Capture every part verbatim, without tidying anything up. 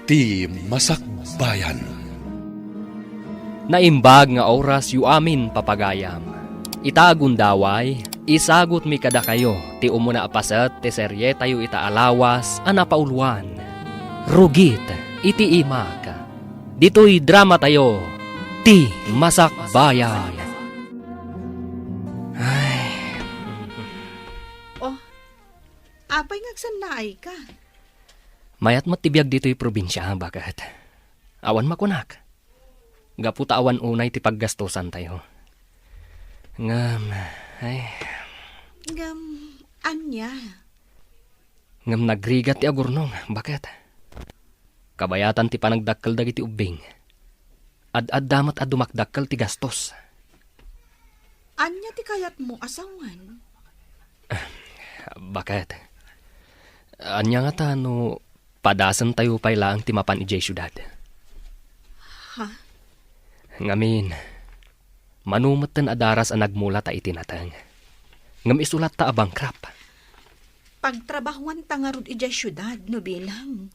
Ti Masakbayan. Naimbag nga oras yo amin, papagayam. Ita a gundaway, isagutmi kadakayo ti umuna a paset ti serietayo ita a lawas a napauloan, Rugit iti Imak. Ditoy dramatayo, Ti Masakbayan. Ay. Oh, apay nga agsannaayka? Mayat met ti biag ditoy probinsia, baket. Awan makunak. Gapu ta awan unay ti paggastosantayo. Ngem, ay. Ngem, ania? Ngem nagrigat ti agurnong, baket. Kabayatan ti panagdakkel dagiti ubbing. Ad-adda met a dumakdakkel ti gastos. Ania ti kayatmo a sawen? Baket. Ania ngata no padasentayo pay laeng ti mapan idiay siudad? Ha? Ngamin, mano metten a daras a nagmula ta iti nateng. Ngem isu latta a bankrupt. Pagtrabahoanta ngarud idiay siudad no bilang.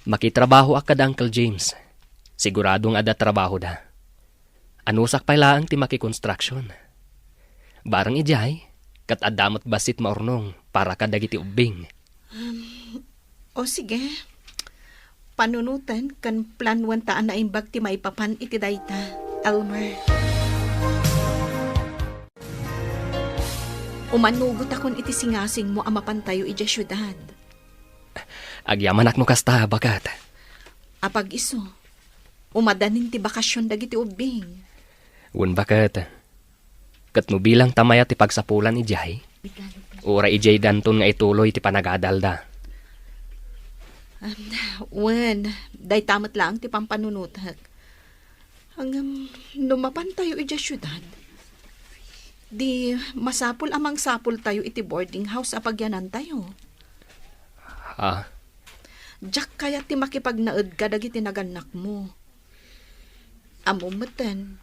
Makitrabahoak kada Uncle James. Sigurado nga adda trabahoda. Anusak pay laeng ti makikonstruction. Bareng idiay, ket adda met bassit maurnong para kadagiti ubbing. Um, o sige. Panunoten ken planoenta a naimbag ti maipapan iti dayta, Elmer. Umanugotakon iti singasingmo a mapantayo idiay siudad. Agyamanak no kasta, baket. Apag-isu, umadanin ti bakasion dagiti ubbing. Wen, baket. Ket no bilang ta mayat ti pagsapulan idiay, uray idiay danton nga ituloy ti panagadalda. Am, wen, dayta met laeng ti pampanunotek. Ngem, no mapantayo idiay siudad, di masapul a mangsapultayo iti boarding house a pagyanantayo. Ha? Diak kayat ti makipagnaed kadagiti nagannakmo. Ammom metten,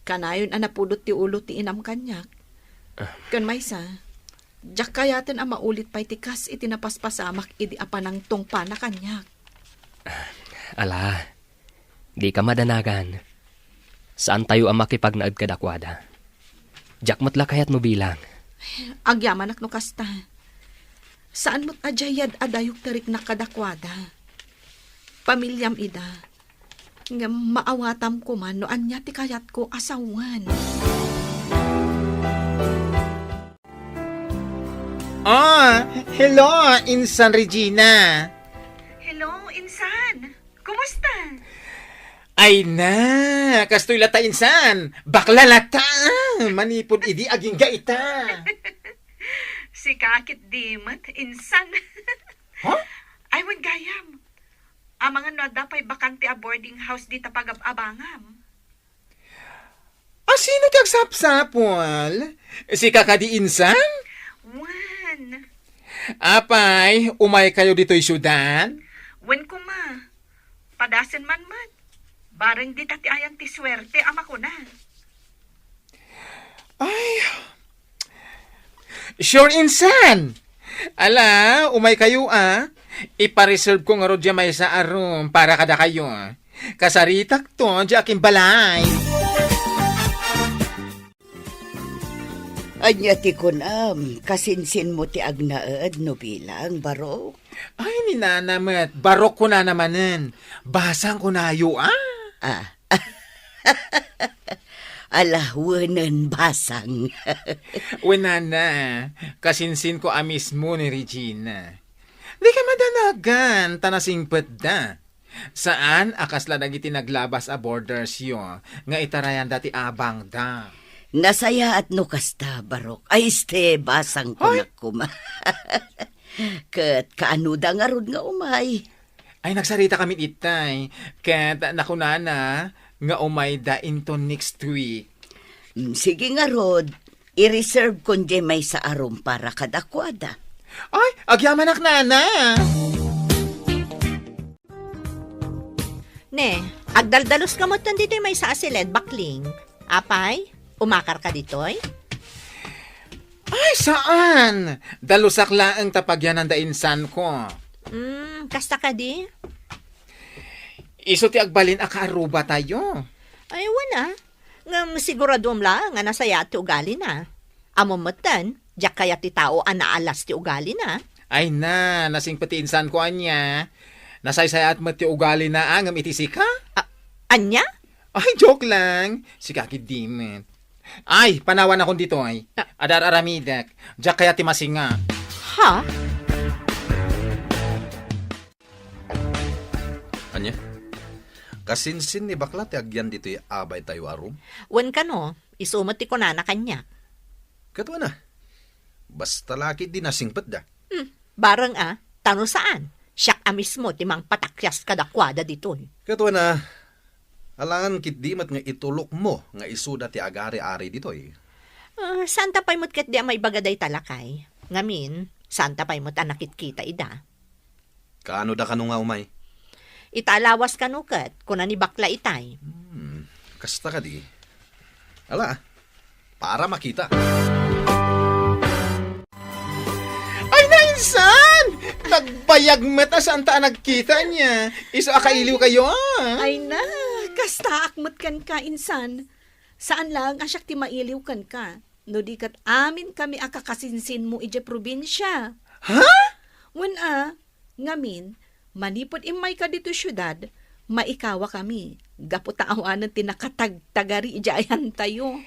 kanayon a napudot ti ulo ti inam kaniak. Ah. Ken maysa, diak kayaten a maulit pay ti kas iti napaspasamak idi a panangtungpana kaniak. Ala, dika madanagan. Saantayo a makipagnaed kadakuada. Diak met la kayat no bilang. Agyamanak no kasta. Saan met a diay yad-adayok ti riknak kadakuada. Pamiliam ida. Ngem maawatam koma no ania ti kayatko a sawen. Ah, hello, Insan Regina. Hello, Insan. Kumusta? Ay na, kastoy latta, Insan. Bakla latta, ah, manipud idi agingga ita. Sika ket di met, Insan. Ha? Ay, wen gayam. Amangan no adda pay bakante a boarding house dita pagab-abangam. A sino ti agsapsapul? Sika kadi, Insan? Wen. Apay, umaykayo ditoy siudad? Wen koma. Padasen man met. Bareng dita ti ayan ti suerte a makuna. Ay. Sure, Insan. Ala, umaykayo, a. Ipareserve ko ngarud diay maysa a room para kadakayo. Kasaritakto diay akimbalay. Ania ti kunam, kasinsinmo ti agnaed no bilang, barok? Ay, ni nana met, barok kunana manen. Basang kunayo, a. Ah. Ala, wenen basang. Wen, nana, kasinsinko a mismo ni Regina. Dika madanagan, ta nasingpetda. Saan a kasla dagiti naglabas a boardersyo nga itarayanda ti abangda. Nasayaat no kasta, barok. Ay, este, basang Ay! kunak koma. Ket kaanoda ngarud nga umay? Ay, nagsarita kami itay. Ket nakunana nga umayda inton next week. Mm, sige ngarud, i-reserve kon diay maysa a room para kadakuada. Ay, agyamanak, nana! Ne, agdaldalos ka met ditoy maysa a siled, bakling. Apay, umakar ka ditoy? Ay, saan! Dalusak laeng ta pagyananda insanko. Hmm, kasta kadi? Isu ti agbalin a kaarrubatayo. Ay, wen a. Ngem siguradom laeng a nasayaat ti ugalina. Ammom metten, diak kayat ti tao a naalas ti ugalina. Ay na, nasingpet ti insanko ania. Nasaysayaat met ti ugalina, a, ngem iti sika? A-, ania? Ay, joke lang. Sika ketdi met. Ay, panawanakon ditoy. Ah. Adar-aramidek. Diak kayat ti masinga. Ha? Ania? Kasinsin ni bakla ti agyan ditoy abaytayo a room? Wen kano, isu met ti kunana kaniak. Ket wen a. Basta la ketdi nasingpetda. Hmm, bareng a, ta no saan, siak a mismo ti mangpatakyas kadakuada ditoy. Ket wen a, alangan ketdi met nga itulokmo nga isuda ti agari-ari ditoy. Ah, saanta pay met ketdi a maibaga dayta lakay. Ngamin, saanta pay met a nakitkita ida. Kaanoda kano nga umay? Ita a lawas kano ket, kuna ni bakla itay. Hmm, kasta kadi. Ala, para makita. Ay, na, insan! Nagbayag met a saanta a nagkita ania. Isu a kailiwkayo, a. Ay na, kastaak met kenka, insan. Saan laeng a siak ti mailiw kenka. No di ket amin kami a kakasinsinmo idiay probinsia. Ha? Wen a, ngamin, manipud immayka ditoy siudad, maikawa kami, gapu ta awanen ti nakatagtagari idiay ayantayo.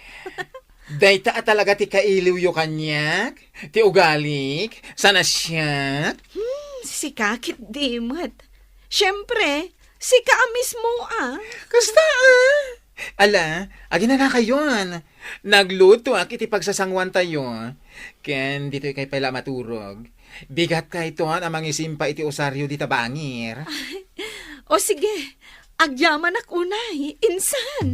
Dayta a talaga ti kailiwyo kaniak, ti ugalik, saan a siak? Hmm, sika ketdi met. Siempre, sika a mismo a. Kasta a. Ala, aginanakayon. Naglutoak iti pagsasanguantayo. Ken ditoykay pay la maturog. Bigatkayton a mangisimpa iti usario dita bangir. O sige, agyamanak unay, insan.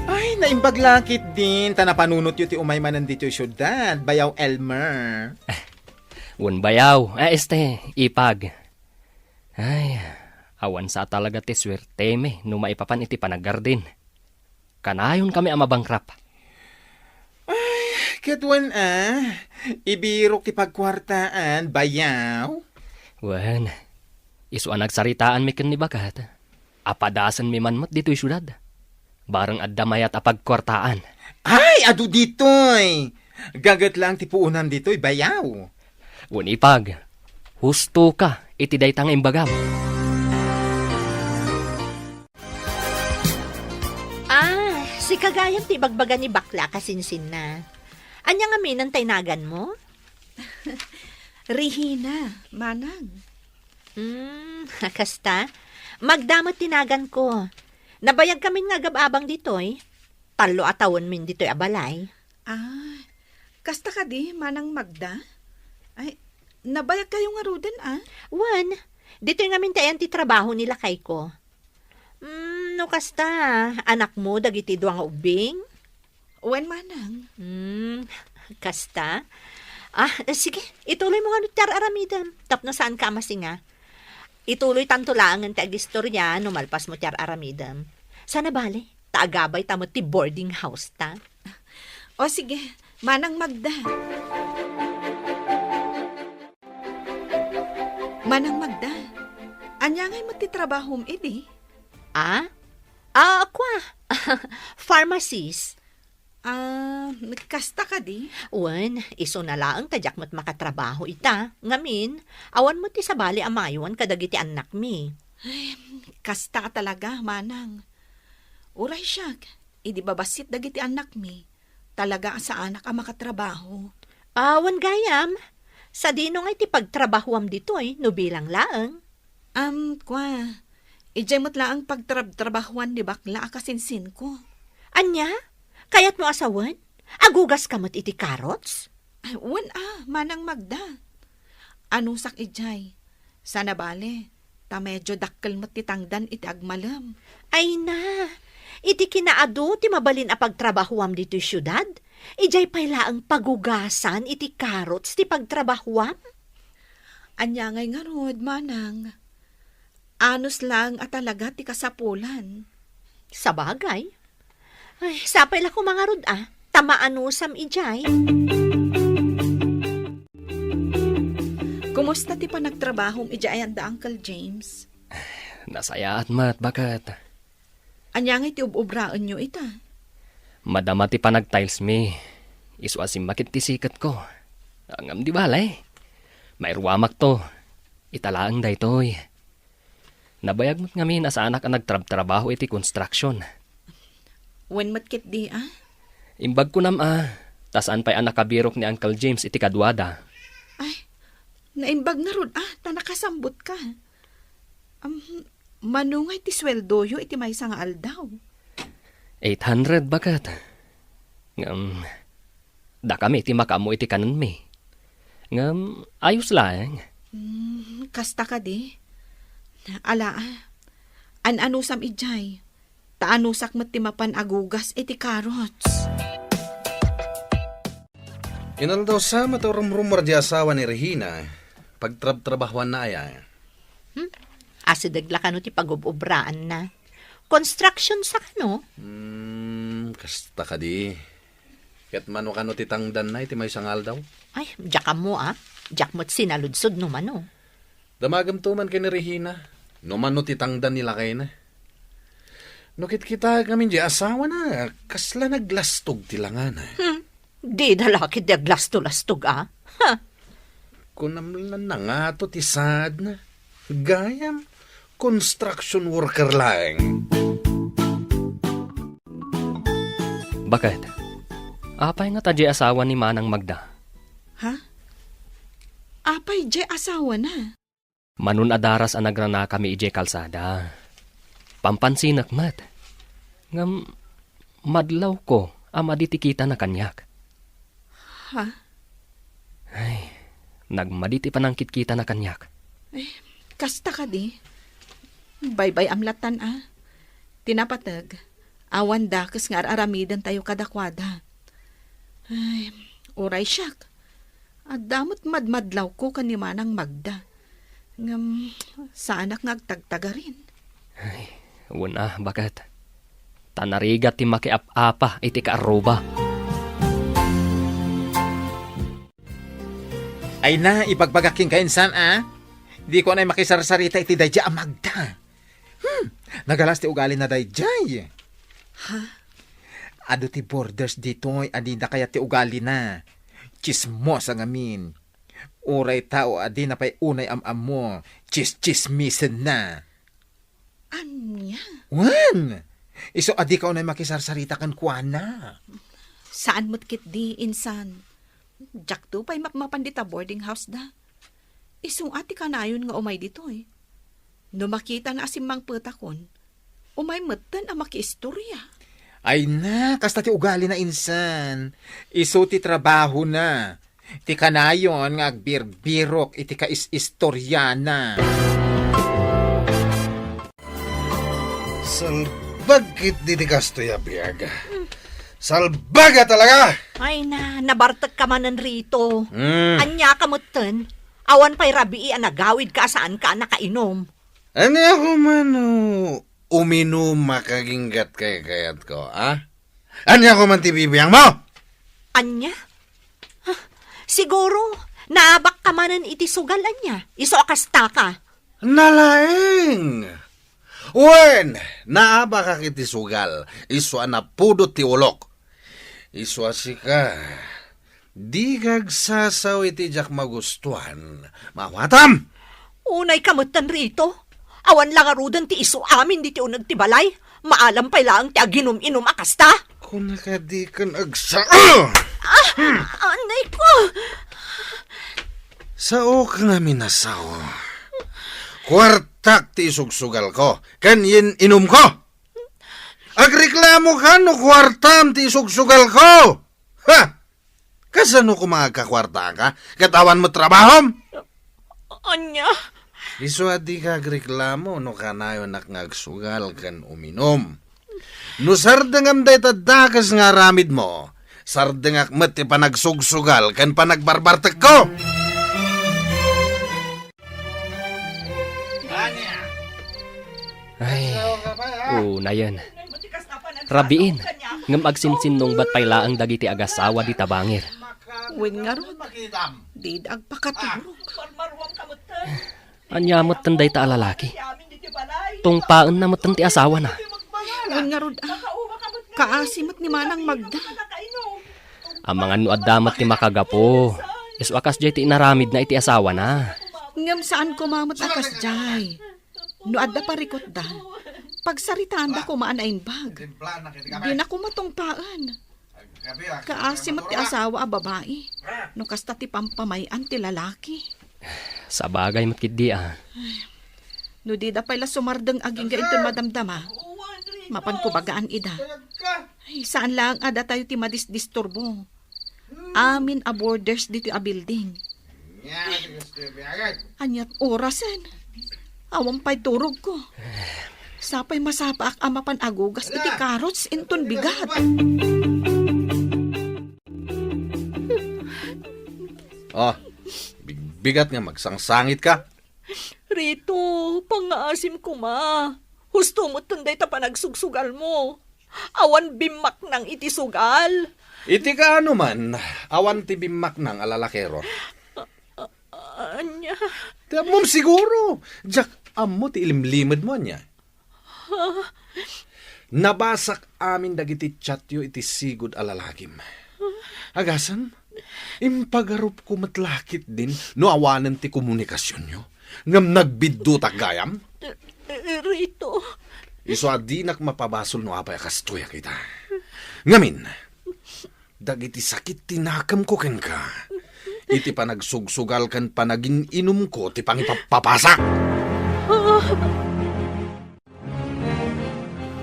Ay, naimbag la ketdin ta napanunotyo ti umay manen ditoy siudad, Bayaw Elmer. Wen, Bayaw, a, este, Ipag. Ay, awan sa talaga ti suertemi no maipapan iti panagardin. Kanayon kami a mabankrupt. Ay, ket wen a, ibirok ti pagkuartaan, Bayaw. Wen, isu a nagsaritaanmi ken ni Bakat. Apadasenmi man met ditoy siudad. Bareng adda mayat a pagkuartaan. Ay, adu ditoy! Gaget lang ti puonam ditoy, Bayaw. Wen, Ipag, husto ka iti dayta nga imbagam. Ah, sika gayam ti ibagbaga ni bakla a kasinsinna. Ania ngamin ti naganmo? Regina, manang. Hmm, kasta? Magda met ti naganko. Nabayagkamin nga agab-abang ditoy. Tallo a tawenmin ditoy a balay. Ah, kasta kadi, Manang Magda? Ay, nabayagkayo ngaruden, a? Wen, ditoy ngamin ti ayan ti trabaho ni lakayko. Hmm, no kasta, anakmo dagiti dua nga ubbing? Wen, manang. Hmm, kasta? Ah, sige, ituloymo ngano ti ar-aramidem tapno saanka a masinga. Ituloytanto laengen ti agistoria no malpasmo ti ar-aramidem. Sana bale, ta agabayta met ti boarding house ta. O sige, Manang Magda. Manang Magda, ania ngay met ti trabahom idi? Ah? Ah, kua? Pharmacist. Ah, kasta kadi? Wen, isuna laeng ta diak met makatrabaho ita. Ngamin, awan met ti sabali a maywan kadagiti annakmi. Ay, kasta a talaga, manang. Uray siak, idi babassit dagiti annakmi, talaga a saanak a makatrabaho. Awan gayam, sadino ngay ti pagtrabahoam ditoy no bilang laeng? Am, kua, idiay met laeng pagtrabtrabahoan ni bakla a kasinsinko. Ania? Kayatmo a sawen? Agugaska met iti carrots? Ay, wen a, Manang Magda. Anusak idiay. Sana bale, ta medio dakkel met ti tangdan iti agmalem. Ay na, iti kinaadu ti mabalin a pagtrabahoam ditoy siudad, idiay pay laeng pagugasan iti carrots ti pagtrabahoam? Ania ngay ngarud, manang? Anus laeng a talaga ti kasapulan. Sabagay. Ay, sapay la koma ngarud a, ta maanusam idiay. Kumusta ti panagtrabahom idiay ayan da Uncle James? Nasayaat met, baket. Ania ngay ti ub-ubraenyo ita? Madama ti panag-tiles mi. Isu a simmakit ti siketko. Ngem di bale. Mairuamakto. Ita laeng daytoy. Nabayag met ngamin a saanak a nagtrabtrabaho iti construction. Wen met ketdi, a? Imbag kunam a, ta saan pay a nakabirok ni Uncle James iti kaduada. Ay, naimbag ngarud a, ta nakasambutka. Am, mano ngay ti sueldoyo iti maysa nga aldaw? Eight hundred, baket. Ngem, dakami ti makaammo iti kanenmi. Ngem, ayos laeng. Hmm, kasta kadi? Ala, a. An-anusam idiay. Ta anusak met ti mapan agugas iti carrots. Inaldaw sa met a rumrummuar di asawa ni Regina, pagtrabtrabahuanna aya. Hmm? Asideg la kano ti pagub-ubraanna. Construction sa kano? Hmm, kasta kadi. Ket mano kano ti tangdanna iti maysa nga aldaw? Ay, diak ammo, a. Diak met sinaludsod no mano. Damagem to man ken ni Regina, no mano ti tangdan ni lakayna. No kitkitaek ngamin di asawana, kasla naglastog ti langana. Hmm. Dida la ketdi aglasto-lastog, a. Ha? Kunam la nangato ti saadna. Gayam, construction worker laeng. Baket, apay ngata di asawa ni Manang Magda? Ha? Apay di asawana? Mano a daras a nagranakami idiay kalsada. Pampansinek met. Ngem madlawko a madi ti kitana kaniak. Ha? Ay, nagmadi ti panangkitkitana kaniak. Ay, kasta kadi? Baybay-am lattan a. Ti napateg, awan dakes nga ar-aramidentayo kadakuada. Ay, uray siak. Adda met madmadlawko ken ni Manang Magda. Ngem, saanak nga agtagtagarin. Ay, wen a, baket. Ta narigat ti makiap-apa iti kaarruba. Ay na, ibagbagak kenka insan, a. Diko unay makisarsarita iti daydiay a Magda. Hmm, nagalas ti ugalina daydiay. Ha? Adu ti borders ditoy a dida kayat ti ugalina. Tsismosa ngamin. Uray tao a dina pay unay am-ammo, tsistsismisenna. Ania? Wen! Isu a dika unay makisarsarita kenkuana. Saan met ketdi, insan. Diakto pay mapmapan dita boarding house da. Isu a ti kanayon nga umay ditoy. No makitana a simmangpetakon, umay metten a makiistoria. Ay na, kasta ti ugalina insan. Isu ti trabahona. Ti kanayon nga agbirbirok iti kais-istoriana. Salbag ketdi ti kastoy a biag. Salbag a talaga! Ay na, nabartekka manen, Rito. Mm. Ania ka metten? Awan pay rabii a nagawidka a saanka a nakainom. Ania ko man no uminum a kaginggat kaykayatko, a? Ania ko man ti bibiangmo? Ania? Huh, siguro, naabakka manen iti sugal ania? Isu a kastaka. Nalaeng! Wen, naabakak iti sugal, isu a napudot ti ulok. Isu a sika, dika agsasao iti diak magustuan. Maawatam! Unayka metten, Rito. Awan la ngaruden ti isu amin ditoy uneg ti balay. Maalam pay laeng ti aginum-inum a kasta. Kunaka dikan agsa-, Ah! Anay ko! Saok ngamin a sao. Kuartak ti isugsugalko ken yen-inumko. Agreklamoka no kuartam ti isugsugalko. Ha? Kasano koma agkakuartaka ket awan met trabahom? Ania? Isu a dika agreklamo no kanayonak nga agsugal ken uminum. No sardengam dayta dakes nga aramidmo, sardengak met ti panagsugsugal ken panagbarbartekko. Ay, unayen. Rabiin, ngem agsinsinnungbat pay laeng dagiti agasawa dita bangir. Wen ngarud, dida agpakaturog. Ania metten dayta a lalaki? Tungpaenna metten ti asawana. Wen ngarud, ah, kaasi met ni Manang Magda. Amangan no adda met ti makagapu, isu a kasdiay ti inaramidna iti asawana. Ngem saan koma met a kasdiay. No adda parikutda, pagsaritaanda koma a naimbag. Dina koma tungpaen. Kaasi met ti asawa a babai, no kasta ti pampamay-an ti lalaki. Sabagay met ketdi, a. No dida pay la sumardeng agingga inton madamdama, mapanko bagaan ida. Ay, saan laeng a datayo ti madisdisturbo. Amin a boarders ditoy a building. Aniat orasen? Awan pay turogko. Sapay masapaak a mapan agugas iti carrots inton bigat. Ah, bigbigat nga magsangsangitka. Rito, pangngaasim koma. Husto metten dayta panagsugsugalmo. Awan bimmaknang iti sugal. Iti kaano man, awan ti bimmaknang a lalakero. A-, a-, ania? Ti ammom siguro. Diak ammo ti ilimlimedmo, ania? Ha? Nabasak amin dagiti chatyo iti sigud a lalakim. Agasem, impagarupko met la ketdin no awanen ti komunikasionyo. Ngem nagbiddutak gayam? Eh, eh, Rito. Isu a dinak mapabasol no apay a kastoyak ita. Ngamin, dagiti sakit ti nakemko kenka, iti panagsugsugal ken panagin-inumko ti pangipappapasak.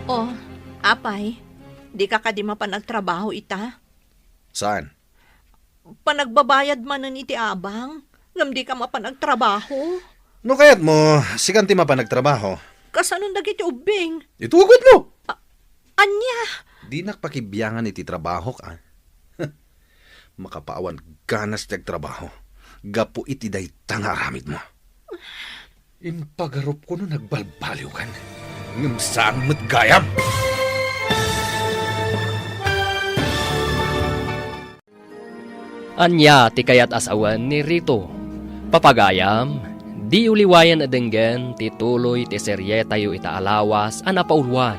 Oh, apay, dika kadi mapan agtrabaho ita? Saan? Panagbabayad manen iti abang, ngem dika mapan agtrabaho. No kayatmo, sikan ti mapan agtrabaho. Kasanon dagiti ubbing? Itugotmo! A-, ania? Dinak pakibiangan iti trabahok, a. Makapaawan ganas ti agtrabaho gapu iti dayta nga aramidmo. Impagarupko no nagbalbaliwkan, ngem saan met gayam. Ania ti kayat a sawen ni Rito? Papagayam, diyo liwayan a denggen ti tuloy ti serietayo ita a lawas a napauluan,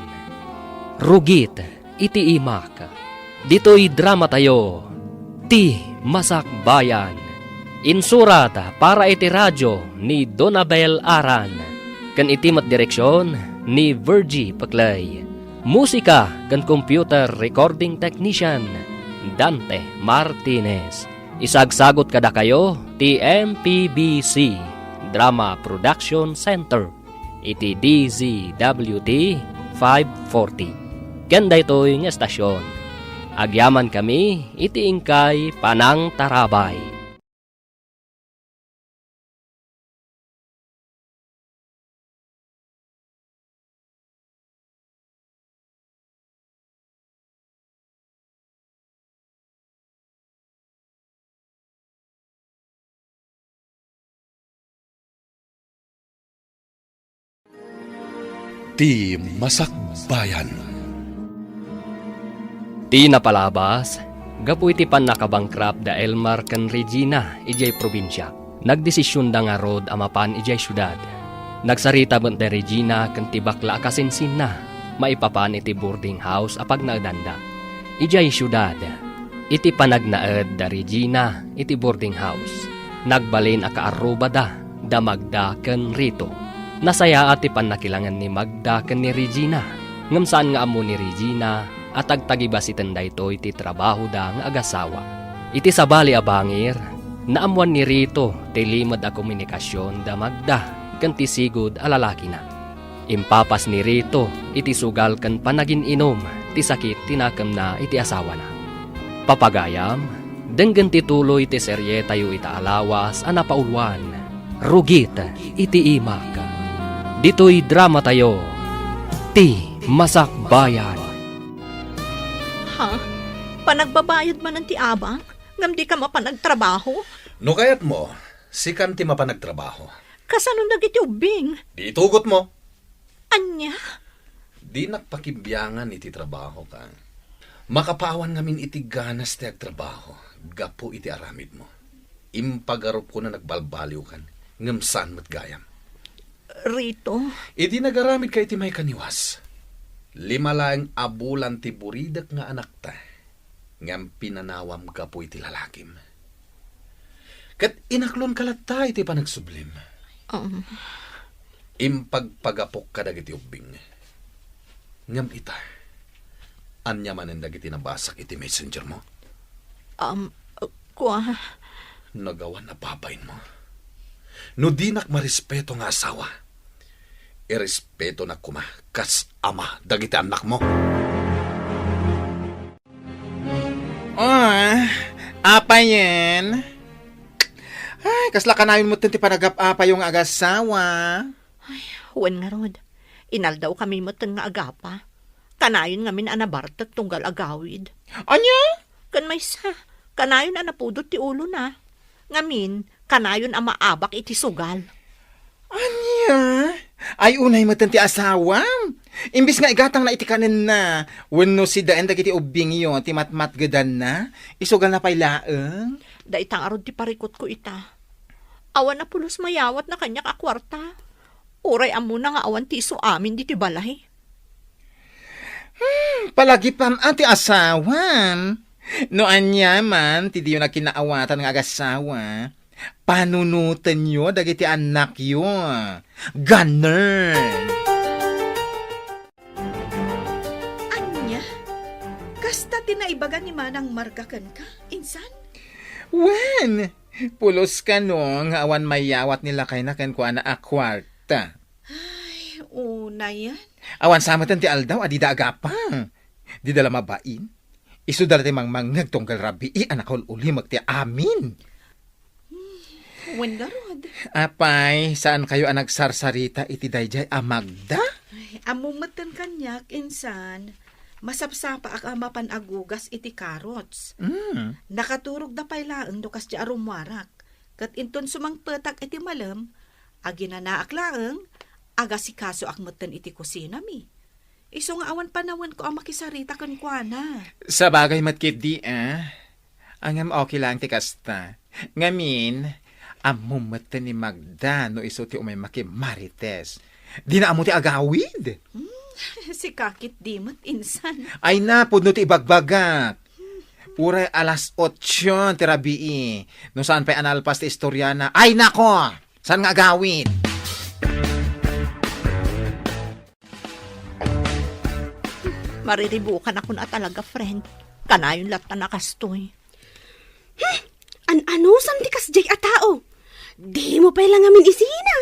Rugit iti Imak. Ditoy dramatayo, Ti Masakbayan. Insurat para iti radio ni Donabel Aran, ken iti met direksion ni Virgie Peclay. Musika ken computer recording technician, Dante Martinez. Isagsagut kadakayo ti M P B C Drama Production Center iti D Z W T five forty. Ken daytoy nga estasion, agyamankami iti inkay panangtarabay. Ti Masakbayan. Ti napalabas, gapu iti pannakabankrupt da Elmar ken Regina idiay probinsia, nagdesisionda ngarud a mapan idiay siudad. Nagsarita met da Regina ken ti bakla a kasinsinna maipapan iti boarding house a pagnaedanda idiay siudad. Iti panagnaed da Regina iti boarding house, nagbalin a kaarrubada da Magda ken Rito. Nasayaat ti pannakilangen ni Magda ken ni Regina, ngem saan nga ammo ni Regina a tagtagibasiten daytoy ti trabahoda nga agasawa. Iti sabali a bangir, naammoan ni Rito ti limed a komunikasion da Magda ken ti sigud a lalakina. Impapas ni Rito iti sugal ken panagin-inum ti sakit ti nakemna iti asawana. Papagayam, denggen ti tuloy ti serietayo ita a lawas a napauluan, Rugit iti Imak. Ditoy dramatayo, Ti Masakbayan. Ha? Panagbabayad manen ti abang, ngem dika mapan agtrabaho? No kayatmo, sikan ti mapan agtrabaho. Kasano dagiti ubbing? Di itugotmo. Ania? Dinak pakimbiangan iti trabahok. Makapaawan ngamin iti ganas ti agtrabaho gapu iti aramidmo. Impagarupko no nagbalbaliwkan, ngem saan met gayam. Rito. Idi nagaramidka iti maikaniwas, lima laeng a bulan ti buridek nga anakta, ngem pinanawam gapu iti lalakim. Ket inaklonka latta iti panagsublim. Um. Impagpagapok kadagiti ubbing. Ngem ita, ania manen dagiti nabasak iti messenger mo? Um, kua. Nagawan a babain mo. No dinak marespeto nga asawa, irespetonak koma kas ama dagiti annakmo. Ah, apayen? Ay, kasla kanayon metten ti panagap-apayo nga agasawa. Ay, wen ngarud. Inaldawkami metten nga agapa. Kanayon ngamin a nabartek tunggal agawid. Ania? Ken maysa, kanayon a napudot ti ulona. Ngamin, kanayon a maabak iti sugal. Ania? Ay, unay metten ti asawam. Imbes nga igatangna iti kanenna, wenno sidaen dagiti ubbingyo ti matmatgedanna, isugalna pay laeng. Dayta ngarud ti parikutko ita. Awan a pulos mayawatna kaniak a kuarta. Uray ammona nga awan ti isu amin ditoy balay. Hmm, palagipam a ti asawam. No ania man ti diyo nagkinaawatan nga agasawa, panunotenyo dagiti annakyo. Ganern! Ania? Kasta ti naibaga ni Manang Marga kenka, insan? Wen, pulos kano nga awan mayawat ni lakayna kenkuana a kuarta. Ay, unayen. Awan sa metten ti aldaw a dida agapa. Dida la mabain. Isuda la ti mangmangngeg tunggal rabii a nakaul-ulimek ti amin. Hmm, wen ngarud. Apay, saankayo a nagsarsarita iti daydiay a Magda? Ay, ammom metten kaniak, insan. Masapsapaak a mapan agugas iti carrots. Mm. Nakaturogda pay laeng no kasdiay a rummuarak. Ket inton sumangpetak iti malem, aginanaak laeng, agasikasoak metten iti kusinami. Isu nga awan panawenko a makisarita kenkuana. Sabagay met ketdi, a. Ngem okay laeng ti kasta. Ngamin, ammom metten ni Magda no isu ti umay makimarites. Dina ammo ti agawid. Hmm, sika ketdi met, insan. Ay na, pudno ti ibagbagak. Uray alas otso ti rabii. No saan pay a nalpas ti istoriana. Ay nako! Saan nga agawid? Mariribukanakon a talaga, friend. Kanayon latta a kastoy. Hmm! An-anusan ti kasdiay a tao? Dimo pay la ngamin isina.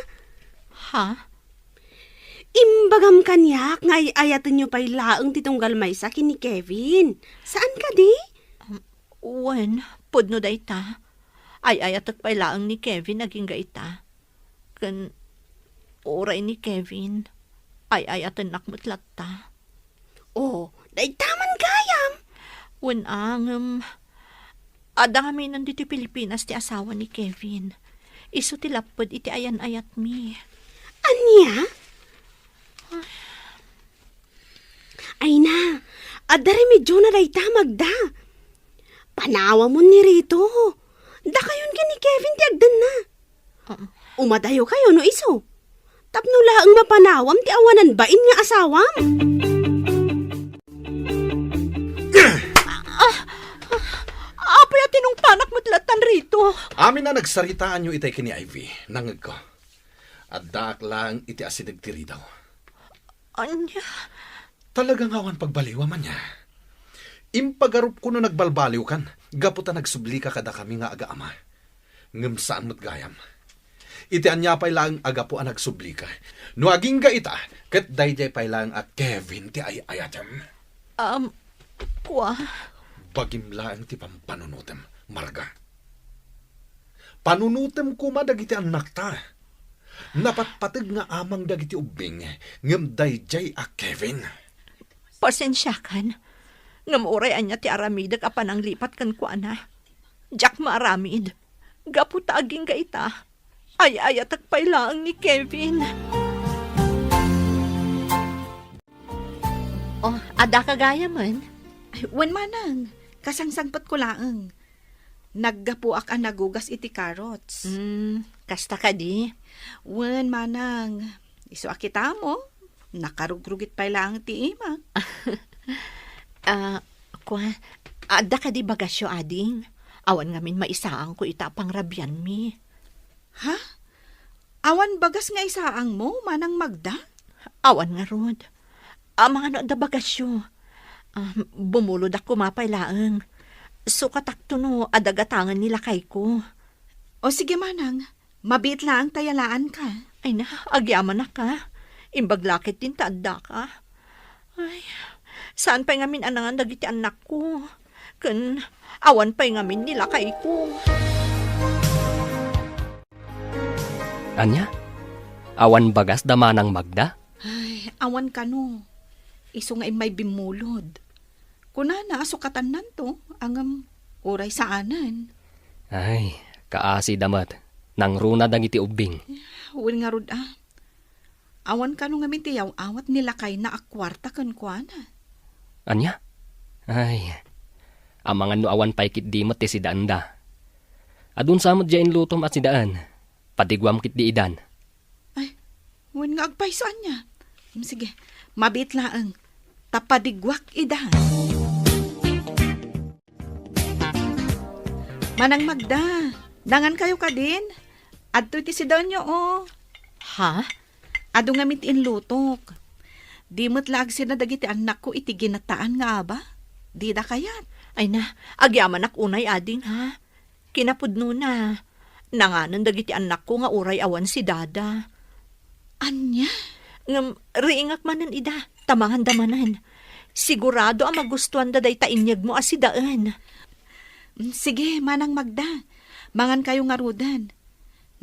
Ha? Imbagam kaniak nga ay-ayatenyo pay laeng ti tunggal maysa ken ni Kevin. Saan kadi? Um, wen, pudno dayta. Ay-ayatek pay laeng ni Kevin agingga ita. Ken uray ni Kevin, ay-ayatennak met latta. Oh, dayta man gayam. Wen a, ngem, adda ngaminen ditoy Pilipinas ti asawa ni Kevin. Isu ti lapped iti ayan-ayatmi. Ania? Ay na, adda remedyona dayta, Magda. Panawamon ni Rito. Dakayon ken ni Kevin ti agdanna. Um. Umadayokayo no isu. Tapno laeng mapanawam ti awanan bain nga asawam. Ah, ah, apay a tinungpanak met lattan, Rito? Amin a nagsaritaanyo itay ken ni Ivy, nangngegko. Addaak laeng iti asideg ti ridaw. Ania? Talaga nga awan pagbaliwam, ania? Impagarupko no nagbalbaliwkan, gapu ta nagsublika kadakami nga agaama. Ngem saan met gayam. Iti ania pay laeng a gapu a nagsublika. No agingga ita, ket daydiay pay laeng a Kevin ti ay-ayatem. Um, kua? Bagim laeng ti pampanunotem, Marga. Panunotem koma dagiti annakta. Napatpateg nga amang dagiti ubbing, ngem daydiay a Kevin. Pasensiakan, ngem uray ania ti aramidek a pananglipat kenkuana, diak maaramid. Gapu ta agingga ita, ay-ayatek pay laeng ni Kevin. Oh, adda ka gayamen? Ay, wen, manang. Kasangsangpetko laeng. Naggapuak a nagugas iti carrots. Hmm, kasta kadi? Wen, manang. Isu a kitamo, nakarugrugit pay laeng ti imak. Ah, kua, adda kadi bagasyo, ading? Awan ngamin maisaangko ita a pangrabianmi. Ha? Awan bagas nga isaangmo, Manang Magda? Awan ngarud. Amangan no adda bagasyo. Ah, bumulodak koma pay laeng. Sukatakto no adda gatangen ni lakayko. O sige, Manang. Mabiit laeng ta yalaanka. Ay na, agyamanak, a. Imbag la ketdin ta addaka. Ay, saan pay ngamin a nangan dagiti annakko? Ken awan pay ngamin ni lakayko. Ania? Awan bagas da Manang Magda? Ay, awan kano. Isu nga immay bimmulod. Kunana a sukatannanto, ngem uray saanen. Ay, kaasida met. Nangruna dagiti ubbing. Wen ngarud a. Awan kano ngamin ti yaw-awat ni lakayna a kuarta kenkuana. Ania? Ay, amangan no awan pay ketdi met ti sidaenda. Adun sa met diay inlutom a sidaen. Padiguam ketdi idan. Ay, wen nga agpayso ania. Mm, sige, mabiit laeng. Ta padiguak idan. Manang Magda, nangankayo kadin? Adtoy ti sidaenyo, o. Ha? Adu ngamin ti inlutok. Di met la agsina dagiti annakko iti ginataan nga aba? Dida kayat? Ay na, agyamanak unay, ading, ha? Kinapudnona, nanganen dagiti annakko nga uray awan si Dada. Ania? Ngem riingak manen ida, ta manganda manen. Sigurado a magustuanda dayta inyegmo a sidaen. Mm, sige, Manang Magda. Mangankayo ngaruden.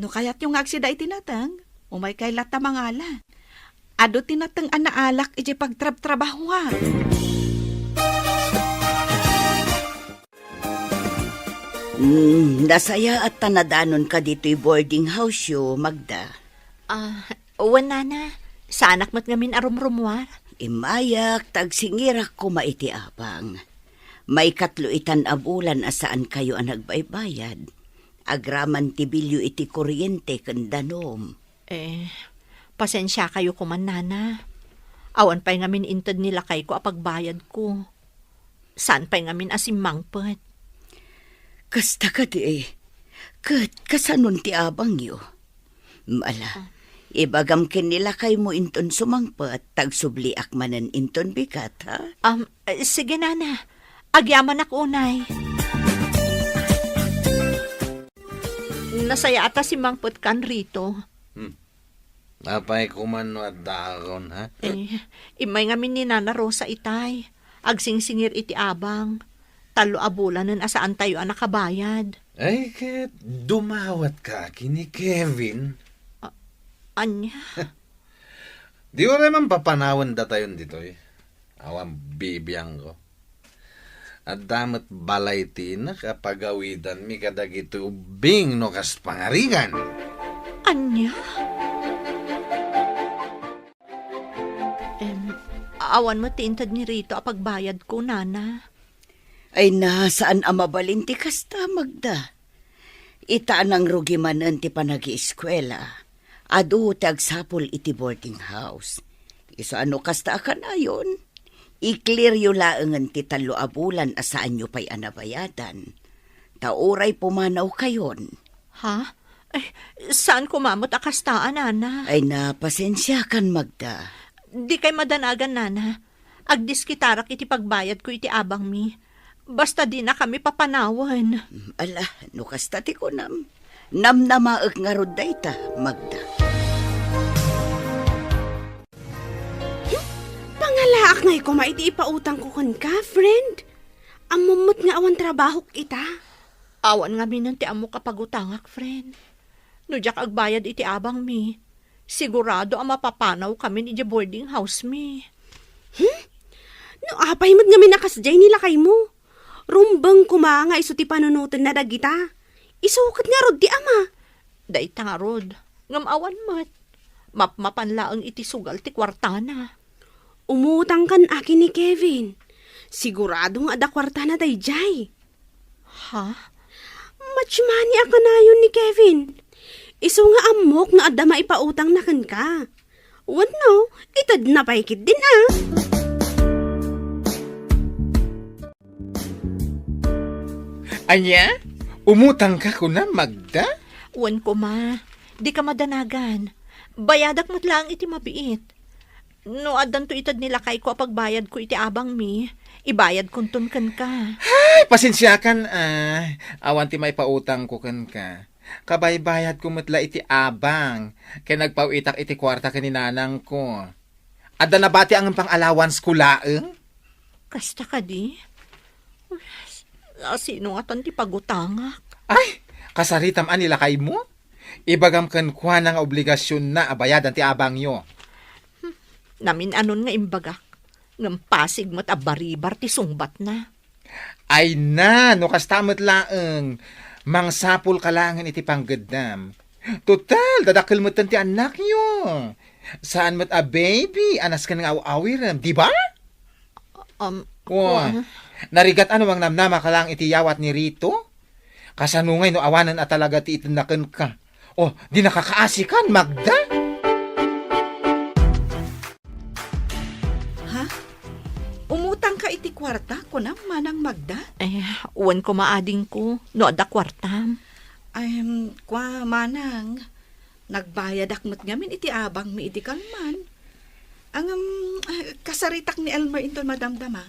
No kayatyo nga agsida iti nateng, umaykay latta mangala. Adu ti nateng a naalak idiay pagtrabtrabahoak. Mm, nasayaat ta nadanonka ditoy boarding house-yo, Magda. Ah, wen, Nana. Saanak met ngamin a rumrumuar. Immayak ta agsingirak koma iti abang. Maikatlo itan a bulan a saankayo a nagbaybayad. Agraman ti bilyo iti kuryente ken danum. Eh, pasensiakayo koman, Nana. Awan pay ngamin inted ni lakayko a pagbayadko. Saan pay ngamin a simmangpet. Kasta kadi, ket kasanon ti abangyo? Ala, Ah. ibagam ken ni lakaymo inton sumangpet, ta agsubliak manen inton bigat, ha? Um, eh, sige, Nana. Agyamanak unay. Nasayaat ta simmangpetkan, Rito. Hmm. Apay koman no addaakon, ha? Eh, immay ngamin ni Nana Rosa itay. Agsingsingir iti abang. Tallo a bulanen a saantayo a nakabayad. Ay, ket dumawatka ken ni Kevin. A-, ania? Di uray man papanawen datayon ditoy. Awan bibiangko. Adda met balay ti inak a pagawidanmi kadagiti ubbing no kas pangarigan. Ania? Em, awan met ti inted ni Rito a pagbayadko, Nana. Ay na, saan a mabalin ti kasta, Magda. Ita a nangrugi manen ti panagieskuela, adu ti agsapul iti boarding house. Isu a no kasta a kanayon, i-clearyo laengen ti tallo a bulan a saanyo pay a nabayadan. Ta uray pumanawkayon. Ha? Ay, saan koma met a kasta, Nana? Ay na, pasensiakan, Magda. Dikay madanagan, Nana. Agdiskitarak iti pagbayadko iti abangmi. Basta dinakami papanawen. Ala, no kasta ti kunam, namnamaek ngarud dayta, Magda. Hmm? Pangalaak ngay koma iti ipautangko kenka, friend. Ammom met nga awan trabahok ita. Awan ngaminen ti ammok a pagutangak, friend. No diak agbayad iti abangmi, sigurado a mapapanawkamin idiay boarding house mi. Hmm? No apay met ngamin a kasdiay ni lakaymo? Rumbeng koma nga isu ti panunotenna dagita. Isu ket ngarud ti ama. Dayta ngarud, ngem awan met. Mapmapan laeng iti sugal ti kuartana. Umutangkan a ken ni Kevin. Sigurado nga adda kuartana daydiay. Ha? Much money a kanayon ni Kevin. Isu nga ammok nga adda maipautangna kenka. Wenno, itedna pay ketdin a. Ania? Umutangka kunam, Magda? Wen koma, dika madanagan. Bayadak met laeng iti mabiit. No addanto ited ni lakayko a pagbayadko iti abangmi, ibayadkonton kenka. Ay, pasensiakan a. Awan ti maipautangko kenka. Kabaybayadko met la iti abang, ken nagpaw-itak iti kuarta ken ni nanangko. Adda nabati a ngem pang-allowance ko laeng? Kasta kadi? Asino ngatan ti pagutangak? Ay, kasaritam a ni lakaymo? Ibagam kenkuana nga obligasionna a bayadan ti abangyo. Hmm, namin-anon nga imbagak, ngem pasig met a baribar ti sungbatna. Ay na, no kasta met laeng, mangsapulka laengen iti panggeddam. Total, dadakkel metten ti annakyo. Saan met a baby a nasken nga aw-awirem, di ba? Um, Wa, wa- narigat a no mangnamnamaka laeng iti yawat ni Rito? Kasano ngay no awanen a talaga ti itedna kenka? O, di nakakaasikan, Magda? Ha? Umutangka iti kuarta, kunam, Manang Magda? Eh, wen koma, adingko, no adda kuartam. Ay, em, kua, Manang, nagbayadak met ngamin iti abangmi idi kalman. Ngem, ah, kasaritak ni Elmer inton madamdama.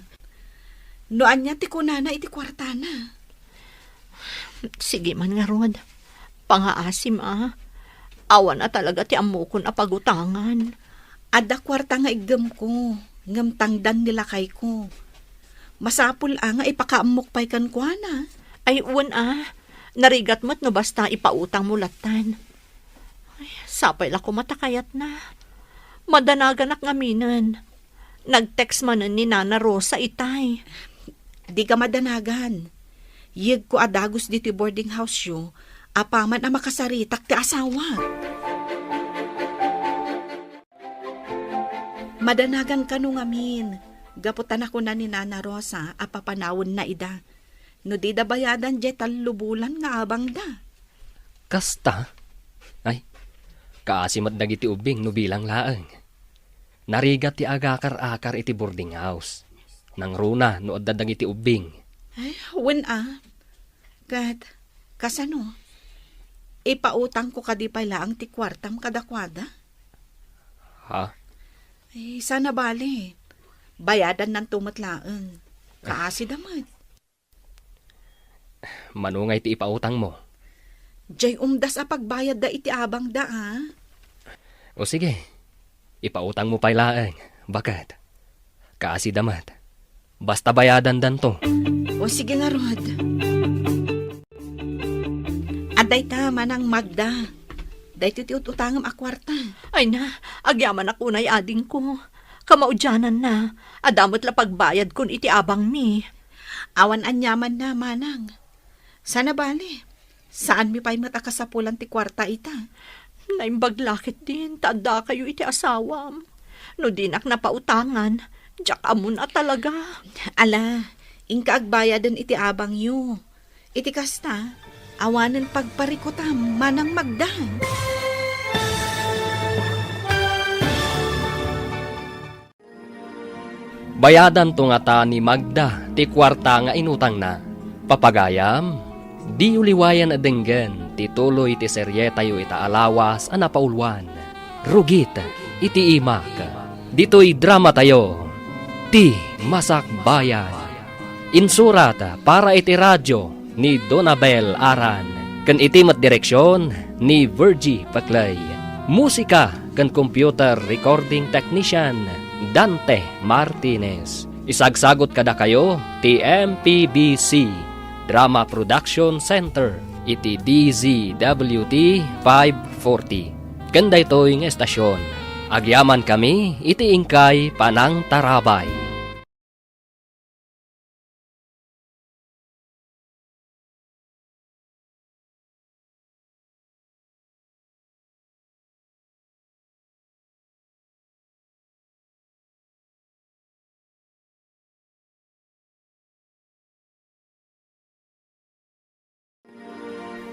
No ania ti kunana iti kuartana? Sige man ngarud. Pangaasim a. Awan a talaga ti ammokon a pagutangan. Adda kuarta nga iggemko, ngem tangdan ni lakayko. Masapul a nga ipakaammok pay kenkuana. Ay, wen a. Narigat met no basta ipautangmo lattan. Ay, sapay la koma ta kayatna. Madanaganak ngaminen. Nag-text manen ni Nana Rosa itay. Dika madanagan. Yegko a dagus ditoy boarding house-yo, apaman a makasaritak ti asawak. Madanagan kano ngamin, gapu ta nakuna ni Nana Rosa a papanawenna ida. No dida bayadan diay tallo bulan nga abangda. Kasta? Ay, kaasi met dagiti ubbing no bilang laeng. Narigat ti agakar-akar iti boarding house. Nangruna no adda dagiti ubbing. Ay, wen a. Ket, kasano? Ipautangko kadi pay laeng ti kuartam kadakuada? Ha? Ay, saan a bale. Bayadannanto met laeng. Kaasida met. Mano ngay ti ipautangmo? Diay umdas a pagbayadda iti abangda, a? O sige, ipautangmo pay laeng, baket. Kaasida met. Basta bayadandanto. O sige ngarud. Adda ita, Manang Magda. Daytoy ti ut-utangem a kuarta. Ay na, agyamanak unay, adingko. Kamaudiananna, adda met la pagbayadkon iti abangmi. Awan aniamanna, Manang. Saan a bale, saanmi pay met a kasapulan ti kuarta ita. Naimbag la ketdin ta addakayo iti asawam. No dinak napautangan, diak ammon a talaga. Ala, inka agbayaden iti abangyo. Iti kasta, awanen pagparikutam, Manang Magda. Bayadanto ngata ni Magda ti kuarta nga inutangna. Papagayam, diyo liwayan a denggen ti tuloy ti serietayo ita a lawas a napauluan, Rugit iti Imak. Ditoy dramatayo, Ti Masakbayan. Insurat para iti radio ni Donabel Aran, ken iti met direksion ni Virgie Paclay. Musika ken computer recording technician, Dante Martinez. Isagsagot kadakayo ti M P B C Drama Production Center iti D Z W T five forty. Ken daytoy nga estasion, agyamankami iti inkay panangtarabay.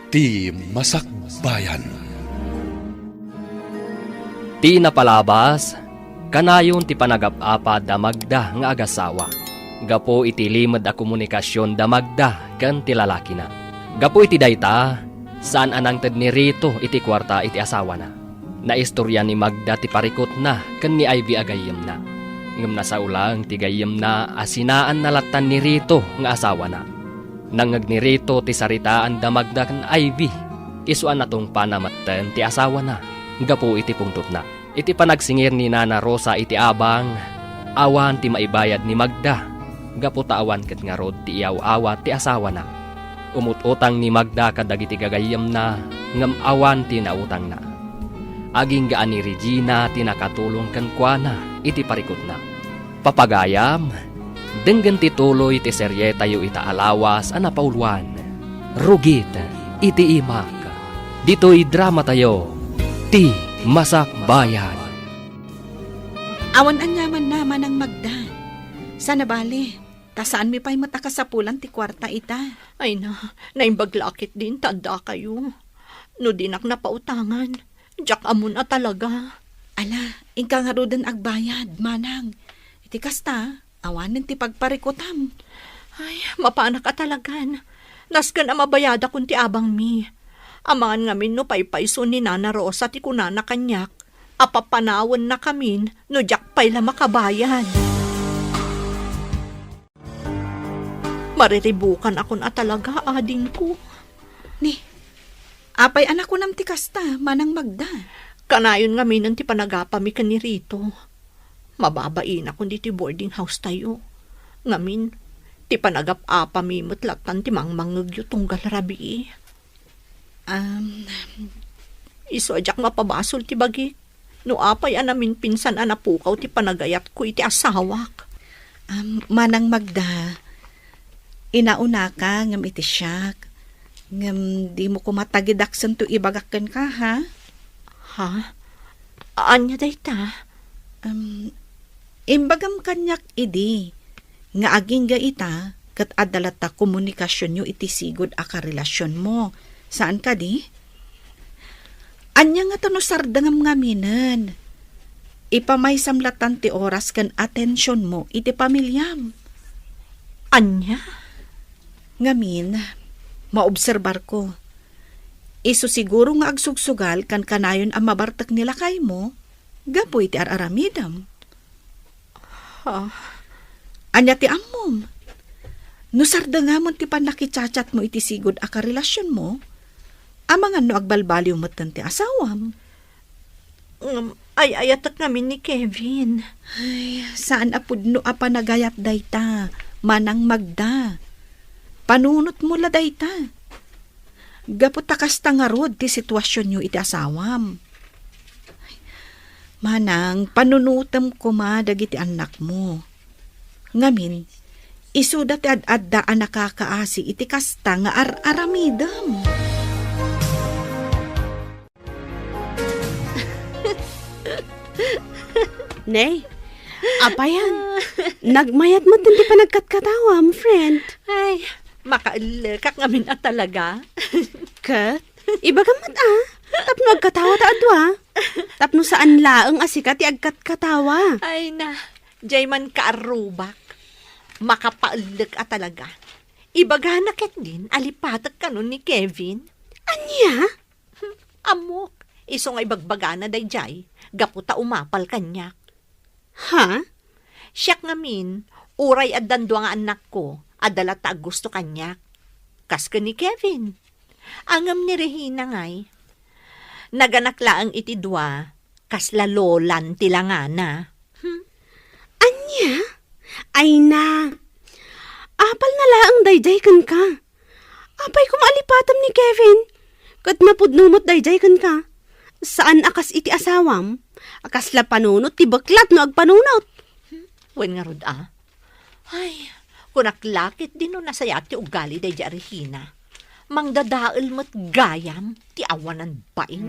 Ti Masakbayan. Ti napalabas, kanayon ti panagap-apa da Magda nga agasawa gapu iti limed a komunikasion da Magda ken ti lalakina. Gapu iti dayta, saan a nangted ni Rito iti kuarta iti asawana. Naistorya ni Magda ti parikutna ken ni Ivy a gayyemna. Ngem nasao laeng ti gayyemna a sinaanna lattan ni Rito nga asawana. Nangngeg ni Rito ti saritaan da Magda ken Ivy, isu a natungpana metten ti asawana gapu iti pungtotna. Iti panagsingir ni Nana Rosa iti abang, awan ti maibayad ni Magda, gapu ta awan ket ngarud ti iyaw-awat ti asawana. Umut-utang ni Magda kadagiti gagayyemna, ngem awan ti nautangna. Agingga a ni Regina ti nakatulong kenkuana iti parikutna. Papagayam, denggen ti tuloy ti serietayo ita a lawas a napauluan, Rugit iti Imak. Ditoy dramatayo, Ti Masakbayan. Awan aniamanna, Manang Magda. Saan a bale, ta saanmi pay met a kasapulan ti kuarta ita. Ay na, naimbag la ket din ta addakayo. No dinak napautangan, diak ammon a talaga. Ala, inka ngaruden agbayad, Manang. Iti kasta, awanen ti pagparikutam. Ay, mapanak a talagan. Nasken a mabayadakon ti abangmi. Amangan ngamin no paypayso ni Nana Rosa ti kunana kaniak a papanawennakamin no diak pay la makabayad. Mariribukanakon a talaga, adingko. Ni, apay a nakunam ti kasta, Manang Magda? Kanayon ngaminen ti panagapami ken ni Rito. Mababainakon ditoy boarding house tayo. Ngamin, ti panagap-apami met lattan ti mangmangngegyo tunggal rabii. Um, Isu a diak mapabasol ti bagik no apay a naminpinsan a napukaw ti panagayatko iti asawak. Um, Manang Magda, inaunaka ngem iti siak. Ngem dimo koma tagidaksen to ibagak kenka, ha? Ha? Ania dayta? Um, imbagam kaniak idi nga agingga ita ket adda latta komunikasionyo iti sigud a karelasionmo. Saan kadi? Ania ngata no sardengam ngaminen? Ipamaysam lattan ti oras ken atensionmo iti pamiliam. Ania? Ngamin, maobserbarko. Isu siguro nga agsugsugal kankanayon a mabartek ni lakaymo gapu iti ar-aramidem. Ha? Ania ti ammom? No sardengamon ti pannakichatchatmo iti sigud a karelasionmo, amangan no agbalbaliw metten ti asawam. Ngem, ay-ayatek ngamin ni Kevin. Ay, saan a pudno a panagayat dayta, Manang Magda. Panunotmo la dayta. Gapu ta kasta ngarud ti situasionyo iti asawam. Manang, panunotem koma dagiti annakmo. Ngamin, isuda ti ad-adda a nakakaasi iti kasta nga ar-aramidem. Nay, apayan, nagmayat met ti panagkatkatawam, friend. Ay, makaellekak ngamin a talaga. Ket, ibagam met a, tapno agkatawa ta a dua. Tapno saan laeng a sika ti agkatkatawa. Ay na, jay man kaarrubak. Makapaellek a talaga. Ibagana ketdin a lipatek kano ni Kevin. Ania? Ammok, isu nga ibagbagana daydiay, gapu ta umapal kaniak. Ha? Siak ngamin, uray addan dua nga annakko, adda latta a gusto kaniak. Kas ken ni Kevin. Ngem ni Regina ngay, naganak laeng iti dua, kasla lolan ti langana. Hmm? Ania? Ay na, apalna laeng daydiay kenka. Apay koma a lipatem ni Kevin? Ket napudno met daydiay kenka. Saan a kas iti asawam, a kasla panunot ti beklat no agpanunot. Wen ngarud a? Ay, kunak la ketdin no nasayaat ti ugali daydiay a Regina. Mangdadael met gayam ti awanan bain.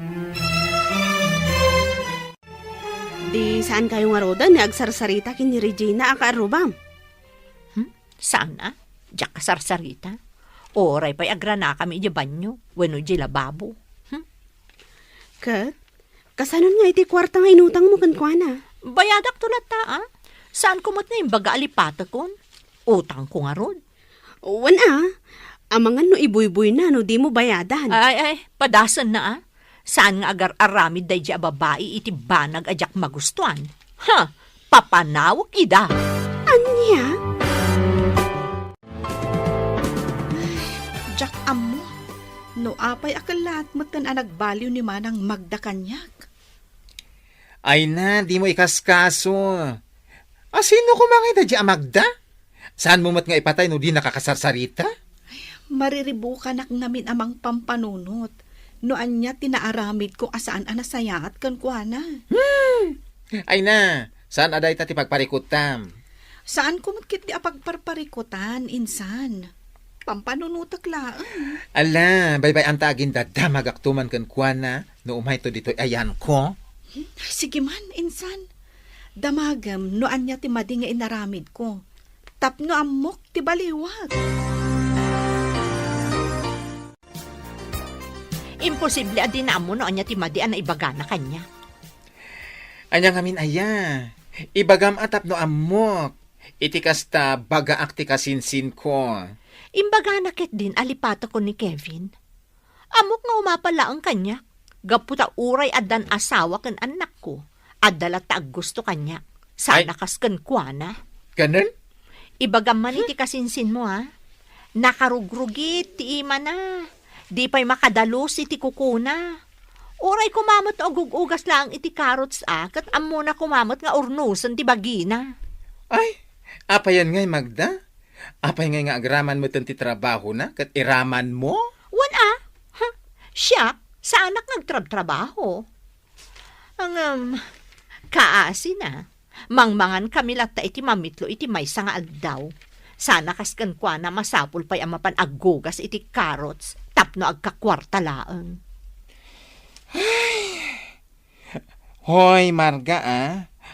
Di saan kayo ngaruden nga agsarsarita ken ni Regina a kaarrubam? Hmm? Saan a? Diak kasarsarita. Uray pay agranakami idiay banyo wenno idiay lababo. Hmm? Ket, Kasano nga iti kuarta nga inutangmo kenkuana? Bayadakto latta, a. Saanko met nga imbaga a lipatekon? Utangko ngarud. Wen a, amangan no ibuybuyna no dimo bayadan. Ay, ay, padasenna, a. Saan nga agar-aramid daydi a babai iti banag a diak magustuan? Ha! Papanawek ida! Ania? Diak ammo no apay a kellaat metten a nagbaliw ni Manang Magda kaniak. Ay na, dimo ikaskaso. A, sino koma ngay daydi a Magda? Saanmo met nga ipatay no dinaka kasarsarita? Mariribukanak ngamin a mangpampanunot no ania ti naaramidko a saan a nasayaat kenkuana. Hmm! Ay na, saan a dayta ti pagparikutam? Saanko met ketdi a pagparparikutan, insan. Pampanunotek laeng. Ala, baybay-anta agin dadamagakto man kenkuana no umayto ditoy ayanko. Sige man, insan. Damagem no ania ti madi nga inaramidko. Tapno ammok ti baliwak. Imposible a dina ammo no ania ti madi a naibagana kaniak. Ania ngamin aya? Ibagam a tapno ammok. Iti kasta, bagaak ti kasinsinko. Imbagana ketdin a lipatekon ni Kevin. Ammok nga umapal laeng kaniak. Gapu ta uray addan asawa ken annakko, adda latta aggusto kaniak. Sana Ay. Kas kenkuana. Kanen? Ibagam man iti kasinsinmo, a. Nakarugrugit ti imana. Di pay makadalus iti kukuna. Uray koma met no agug-ugas laeng iti carrots, a, ket ammona koma met nga urnosen ti bagina. Ay, apayan ngay, Magda? Apay ngay nga agraman metten ti trabahona ket iramanmo? Wen a. Ha? Siak, saanak nga agtrabtrabaho. Ngem, kaasina, mangmangan kami latta iti mamitlo iti maysa nga aldaw. Sana kas kenkuana masapul pay a mapan aggugas iti carrots tapno agkakuarta laeng. Hoy, Marga, a.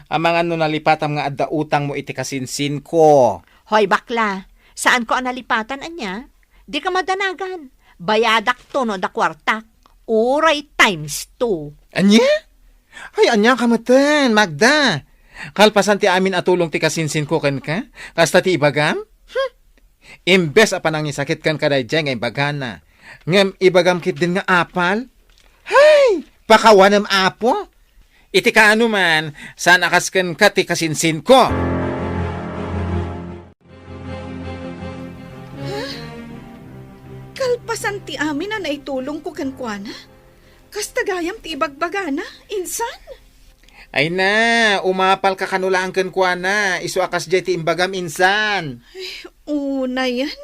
Amangan no nalipatam nga adda utangmo iti kasinsinko. Hoy, bakla, saanko a nalipatan, ania? Dika madanagan. Bayadakto no adda kuartak. Uray times two. Ania? Ay, ania ka metten, Magda? Kalpasan ti amin a tulong ti kasinsinko kenka, kasta ti ibagam? Hmm? Imbes a panangisakit kenka daydiay nga imbagana, ngem ibagam ketdin nga apal? Hay! Pakawanem, Apo! Iti kaano man, saan a kas kenka ti kasinsinko? Ha? Kalpasan ti amin a naitulongko kenkuana? Kasta gayam ti ibagbagana, insan? Ay na, umapalka kano laeng kenkuana, isu a kasdiay ti imbagam, insan. Ay, unayen.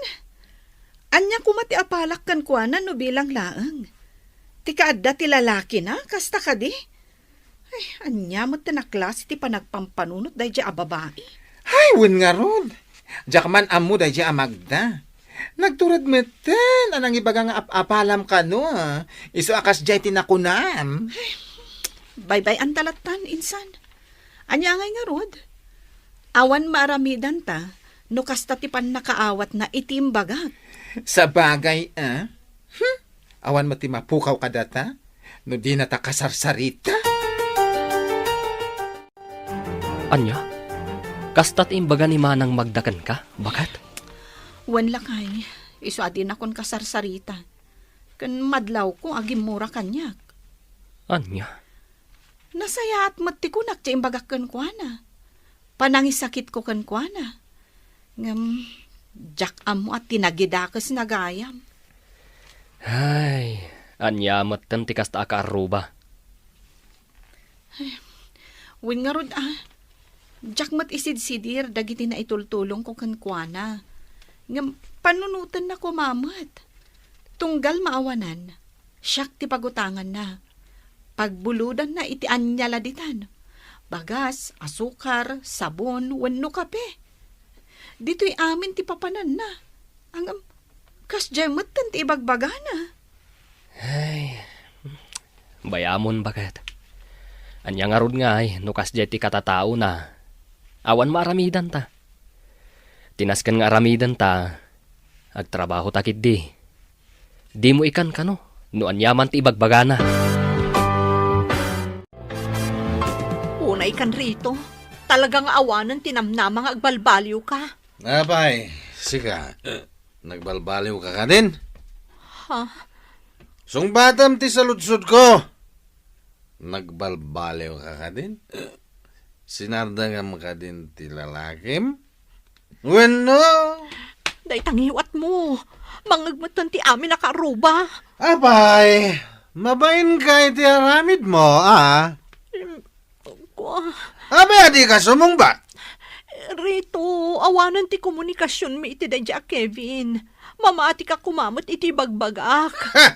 Ania koma ti apalak kenkuana no bilang laeng? Ti kaadda ti lalakina, kasta kadi? Ay, ania met ti naklase ti panagpampanunot daydiay a babai? Hay, wen ngarud. Diak man ammo daydiay a Magda. Nagtured metten a nangibaga nga ap-apalam kano, a. Isu a kasdiay ti nakunam. Baybay-anta lattan, insan. Ania ngay ngarud? Awan maaramidanta no kasta ti pannakaawatna iti imbagak. Sabagay, a? Hmm? Awan met ti mapukaw kadata no dinata kasarsarita? Ania? Kasta ti imbaga ni Manang Magda kenka, baket? Wen lakay, isu a dinakon kasarsarita. Ken madlawko a gimmura kaniak. Ania? Nasayaat met ti kunak ti imbagak kenkuana. Panangisakitko kenkuana. Ngem, diak ammo a tinagidakesna gayam. Ay, ania metten ti kasta a kaarruba? Wen ngarud a, diak met isidsidir dagiti naitultulongko kenkuana. Ngem panunotenna koma met. Tunggal maawanan, siak ti pagutanganna. Pagbulodanna iti ania la ditan. Bagas, asukar, sabon, wenno kape. Ditoy amin ti papananna. Ngem, kasdiay metten ti ibagbagana. Ay, bayamon, baket. Ania ngarud ngay no kasdiay ti katataona? Awan maaramidanta. Ti nasken nga aramidenta, agtrabahota ketdi. Dimo ikan kano no ania man ti ibagbagana. Ikan Rito, talaga nga awanen ti namnama nga agbalbaliwka. Apay, sika, nagbalbaliwka kadin? Ha? Sungbatam ti saludsodko. Nagbalbaliwka kadin? Sinardengam kadin ti lalakim? Wenno? Dayta ngiwatmo. Mangngegmetten ti amin a karuba. Apay, mabainka iti aramidmo, a? Em, kua. Apay a dika sumungbat? Rito, awanen ti komunikasionmi iti daydiay a Kevin. Mamatika koma met iti ibagbagak. Ha!